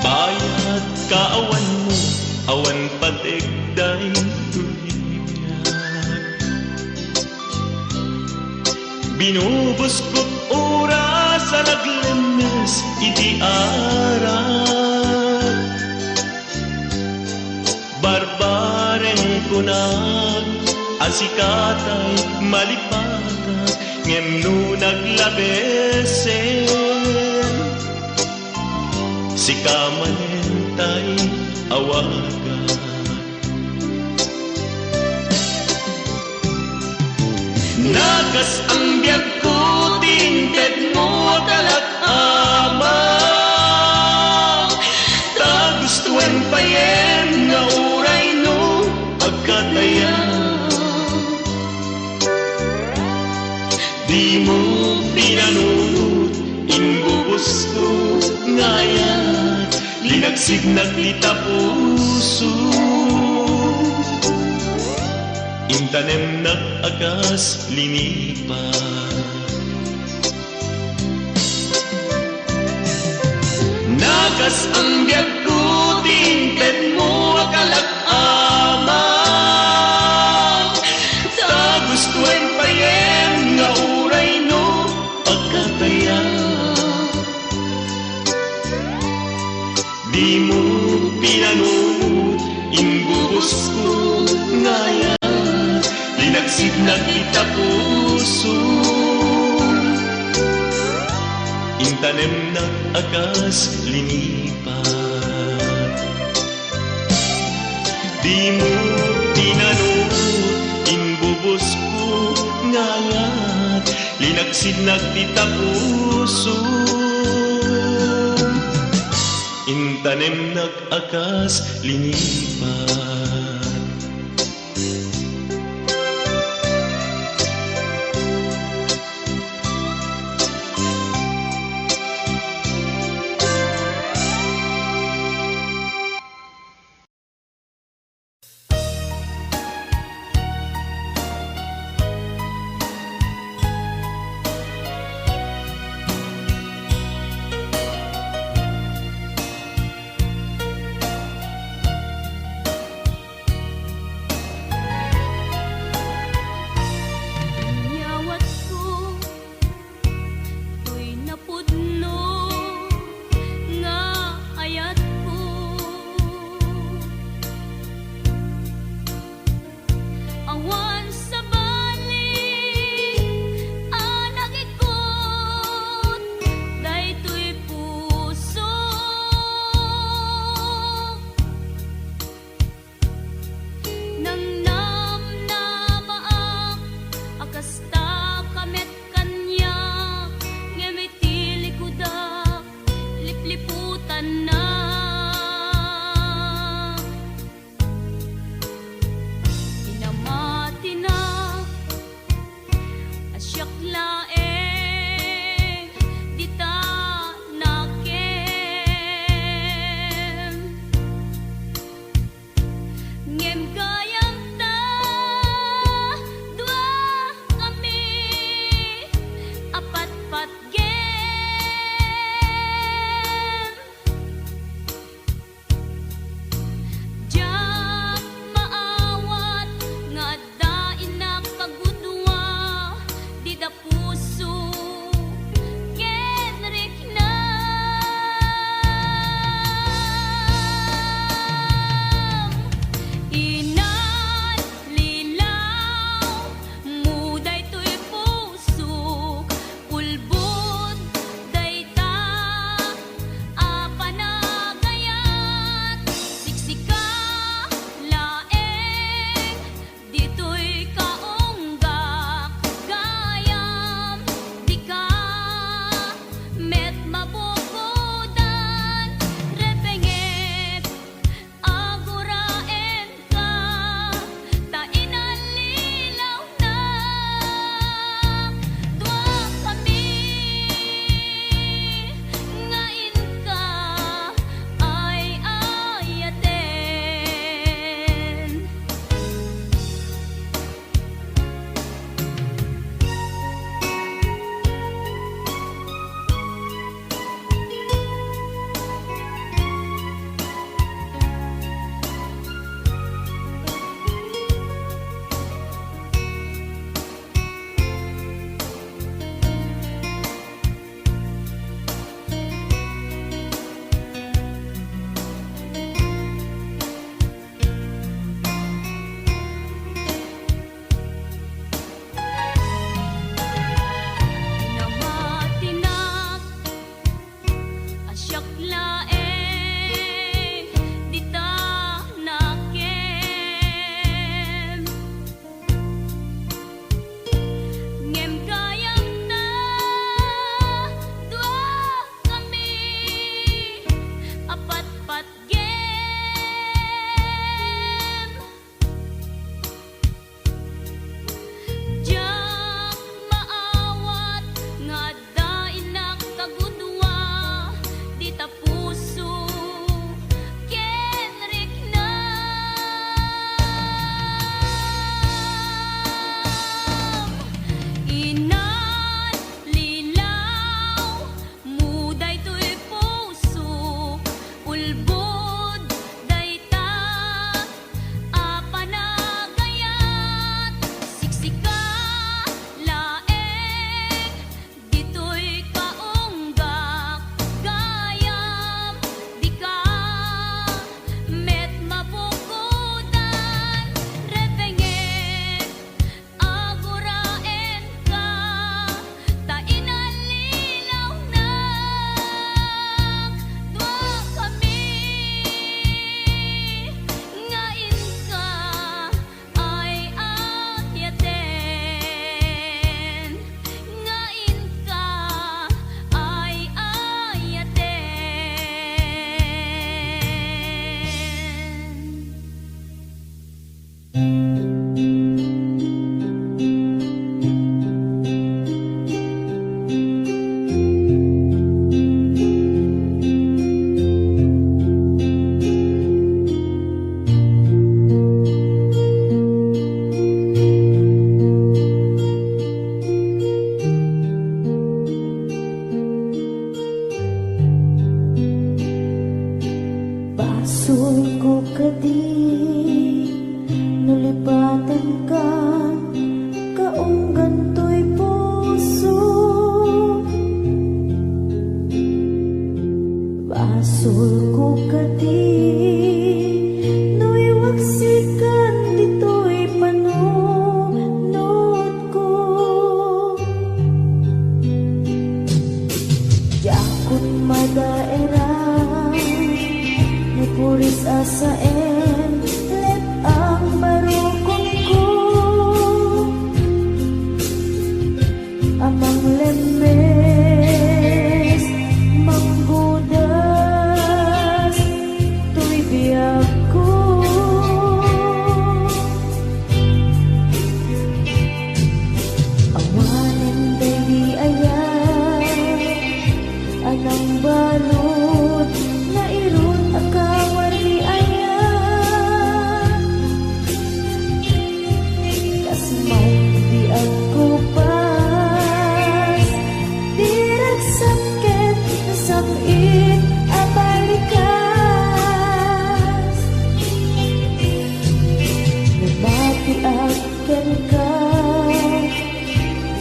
Bayat ka awanmo, awan patek daytoy biag. Binubuskot oras a naglemmes iti arak. Barbareng kunak a sika tay malipatak, ngem no naglabesen, sika manen tay awagak. Nakas-ang biagko ti intedmo a kalak-ama. Ta gustoen payen nga uray no agkatayan. Dimo pinanunot, imbubusko nga ayat, linaksidnak dita puso. Intanemnak a kas linipa. Nakas-ang biagko ti intedmo a kalak-ama. Ta gustoen payen nga uray no agkatayan. Dimo pinanunot, imbubusko nga ayat, linaksidnak dita puso. Intanemnak a kas linipa. Dimo pinanunot, imbubusko nga ayat, linaksidnak dita puso. Intanemnak a kas linipa. kenka,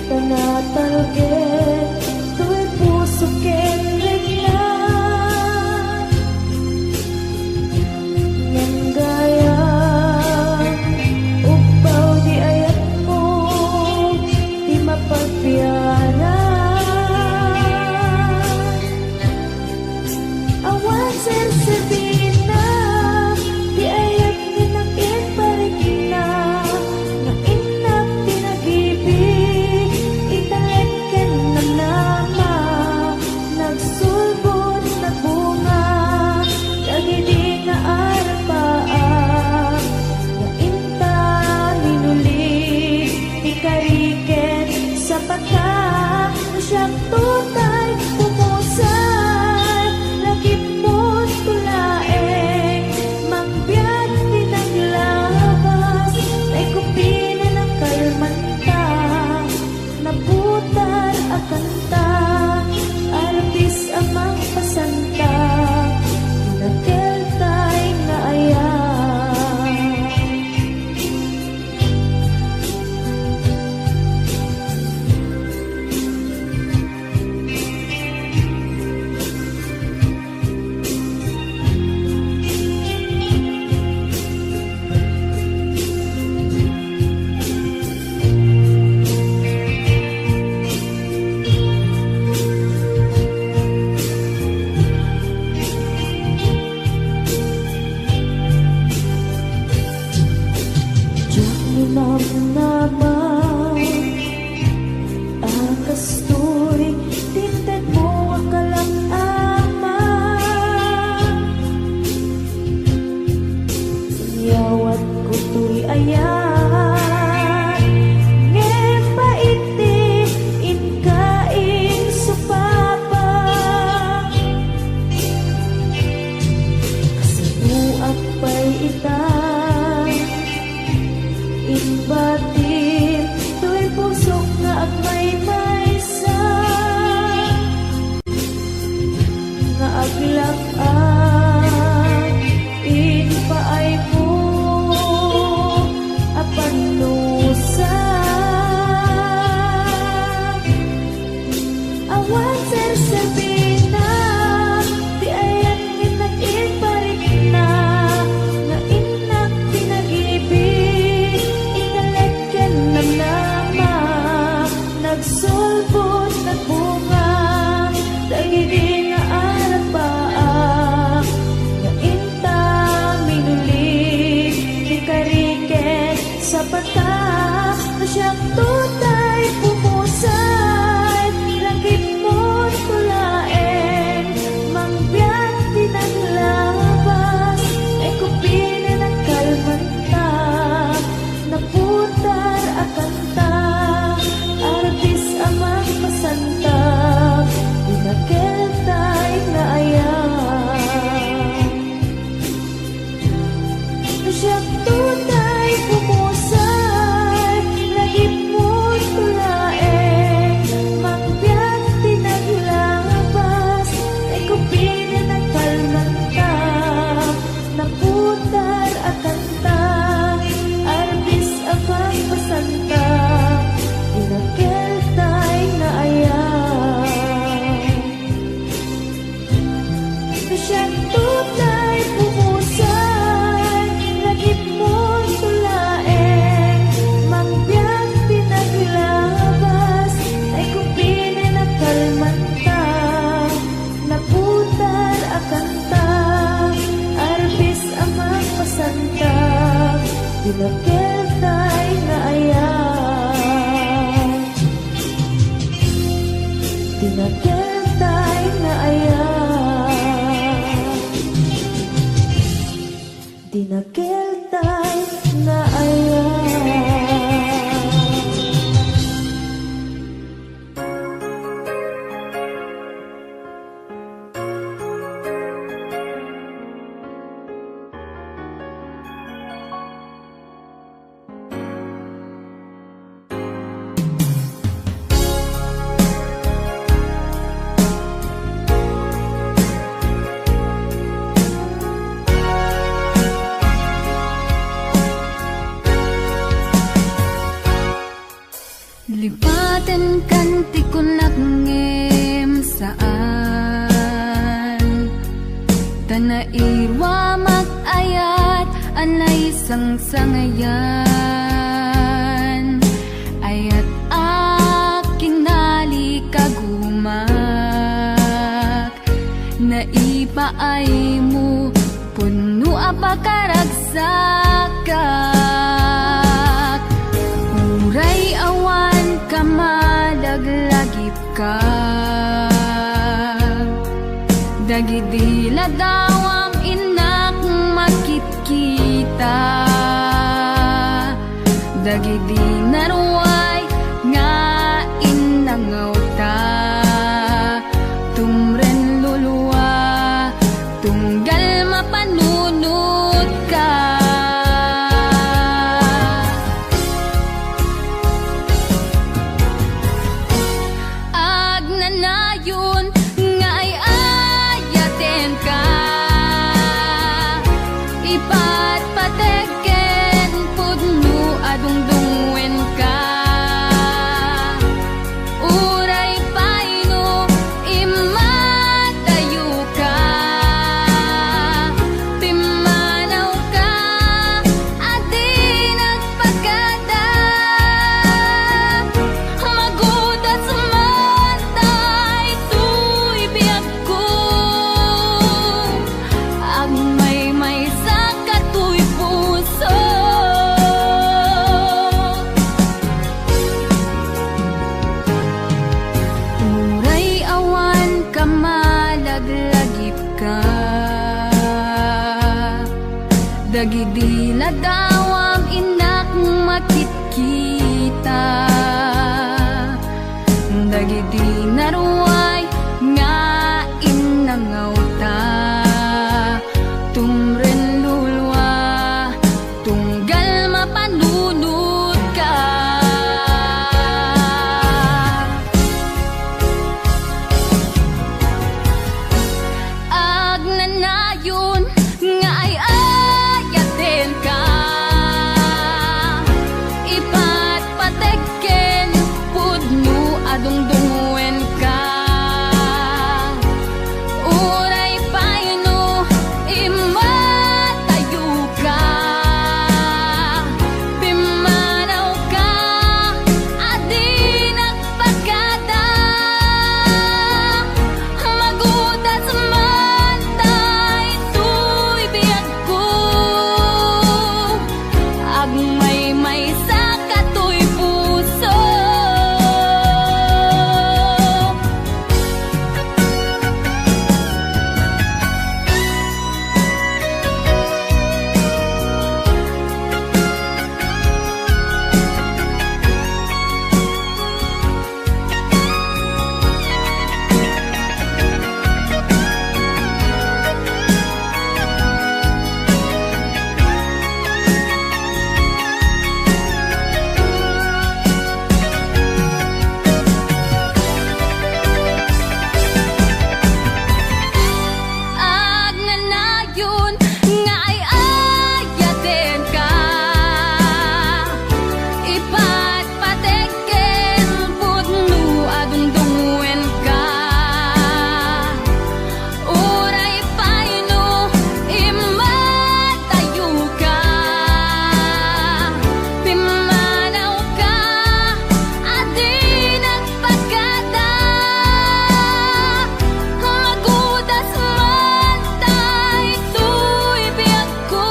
ta natalged toy puso ken rikna. Ngem gayam, ugpaw di ayatmo ti mapagbiaran. Awan serserbina ti ayat nga nakinparikna, nga innak ti nagibi, italek ken namnama, nagsulbod, nagbunga, dagidi nga arapaak, nga inta minuli ti kari ken sapata. No siak totay pumusay, lagipmo to laeng, mangbiag ti naglabas, tay kupina nakalmanta, naputar a kanta, arbis a mangpasanta, nakeltay nga ayat. Diak minamnama a kastoy ti intedmo a kalak-ama. Inyawatko toy ayat, ngem pait ti inka insupapa. Kasipuak pay ita, imbatim toy pusok nga agmaymaysa, nga aglak-ak impaaymo a pannusa. Awan serserbina ti ayat nga nakinparikna, nga innak ti nagibi, italek ken namnama, nagsulbod, nagbunga, dagidi nga arapaak, nga inta minuli ti kari ken sapata. No siak totay pumusay, lagipmo to laeng, mangbiag ti naglabas, tay kupina nakalmanta, naputar a kanta, arbis a mangpasanta, ti nakeltay nga ayat. No siak totay pumusay, lagipmo to laeng, mangbiag ti naglabas, tay kupina nakalmanta, naputar a kanta, arbis a mangpasanta, ti nakeltay nga ayat. Siak totay pumusay, lagipmo to laeng, mangbiag ti naglabas, tay kupina nakalmanta, naputar a kanta, arbis a mangpasanta, ti nakeltay nga ayat. Ti nakeltay nga ayat. Ti nakeltay nga ayat. Lipatenkan ti kunak ngem saan. Ta nairuamak ayat a naisangsangayan. Ayat a kinalikagumak. Naipaaymo, pudno a pakaragsakak. Uray awan ka, malaglagipka. Dagidi ladawam innak makitkita. Dagidi naruay nga innangawta, tumren lulua, tunggal mapanunotka. Agnanayon nga ay-ayatenka, ipatpateg ken pudno a dungdungenka. Uray pay no immadayoka, pimmanawka a di nagpakada. Magudas man daytoy biag ko, agmaymaysa katoy puso. Uray awan ka, malaglagipka. Dagidi ladawam innak makitkita. Dagidi naruay nga innangawta, tumren lulua, tunggal mapanunotka. Agnanayon nga ay-ayatenka, ipatpateg ken pudno a dungdungenka. Uray pay no immadayoka, pimmanawka a di nagpakada. Magudas man daytoy biag ko, agmaymaysa katoy puso. Agnanayon nga ay-ayatenka, ipatpateg ken pudno a dungdungenka. Uray pay no immadayoka, pimmanawka a di nagpakada. Magudas man daytoy biag ko,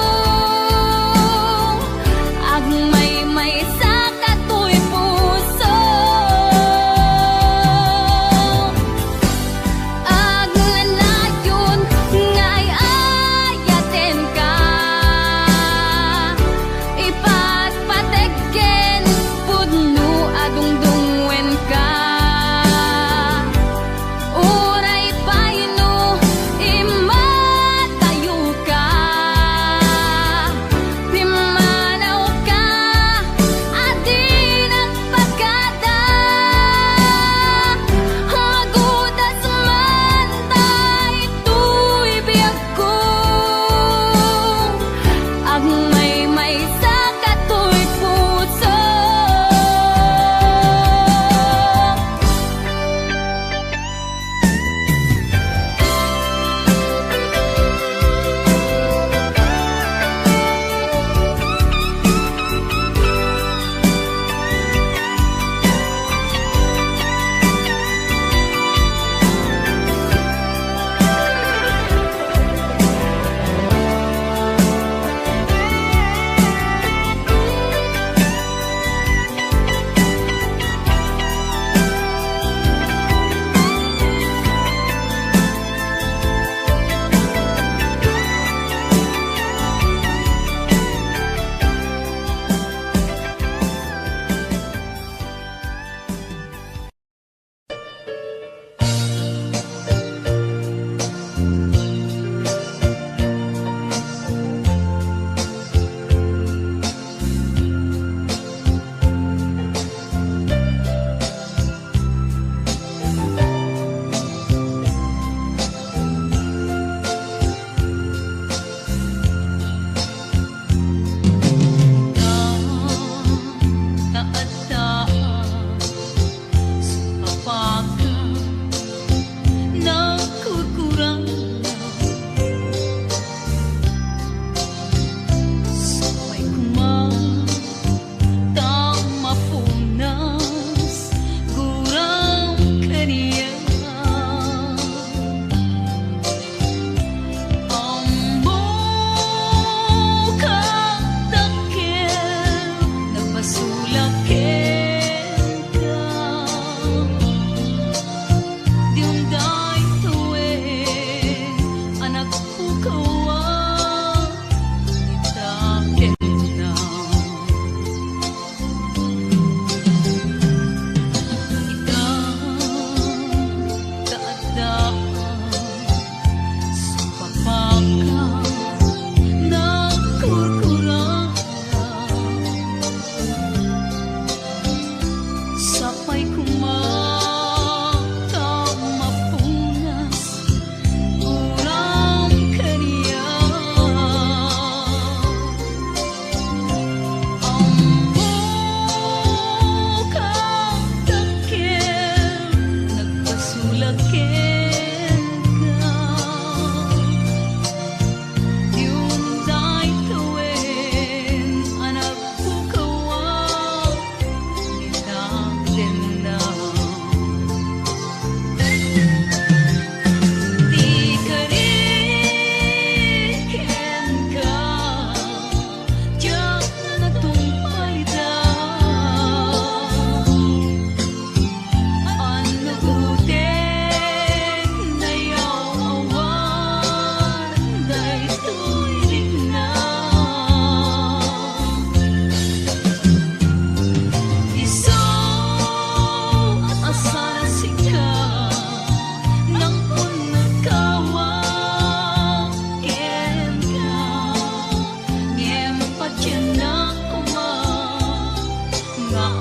agmaymaysa katoy puso. Agnanayon nga ay-ayatenka, ipatpateg ken pudno a dungdungenka. Uray pay no immadayoka, pimmanawka a nga